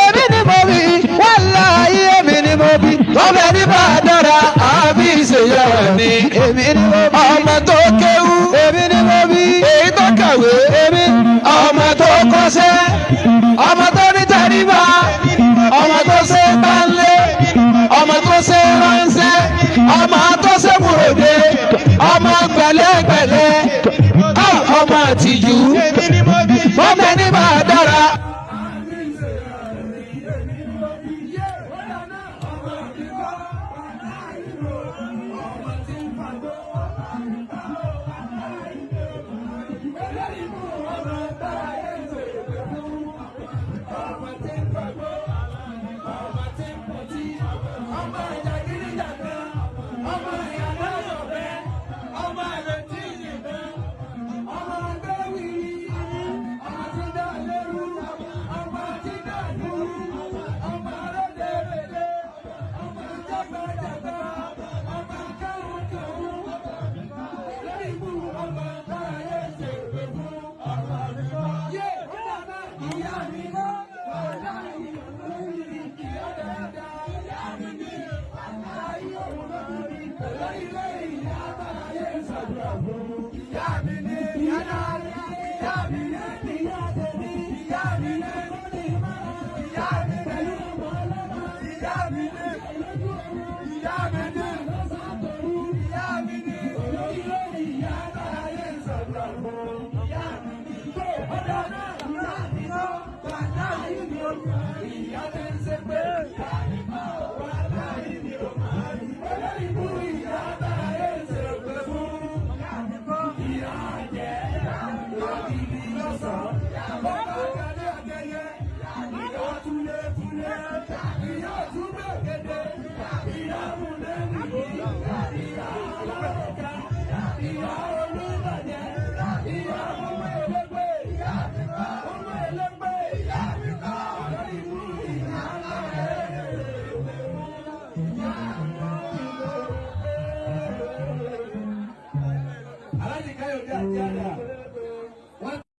Èmi ni mo bí wàláyé, èmi ni mo bí. Ọbẹ̀ ní bá dára àbí ìṣèyá ni. Èmi ni mo bí. Ọmọ tó kéwú. Èmi ni mo bí. Èyí tó kàwé. Èmi. Ọmọ tó kọ́ṣẹ́. Ọmọ tó ní tẹríba. Ọmọ tó ṣe bánlé. Ọmọ tó ṣe ránṣẹ́. Ọmọ tó ṣe múròde. Ọmọ pẹ̀lẹ́pẹ̀lẹ́. Ọmọ àtìjú. Ọmọ ẹni bá dára. Aláàjì Káyọ̀dé àti àdá.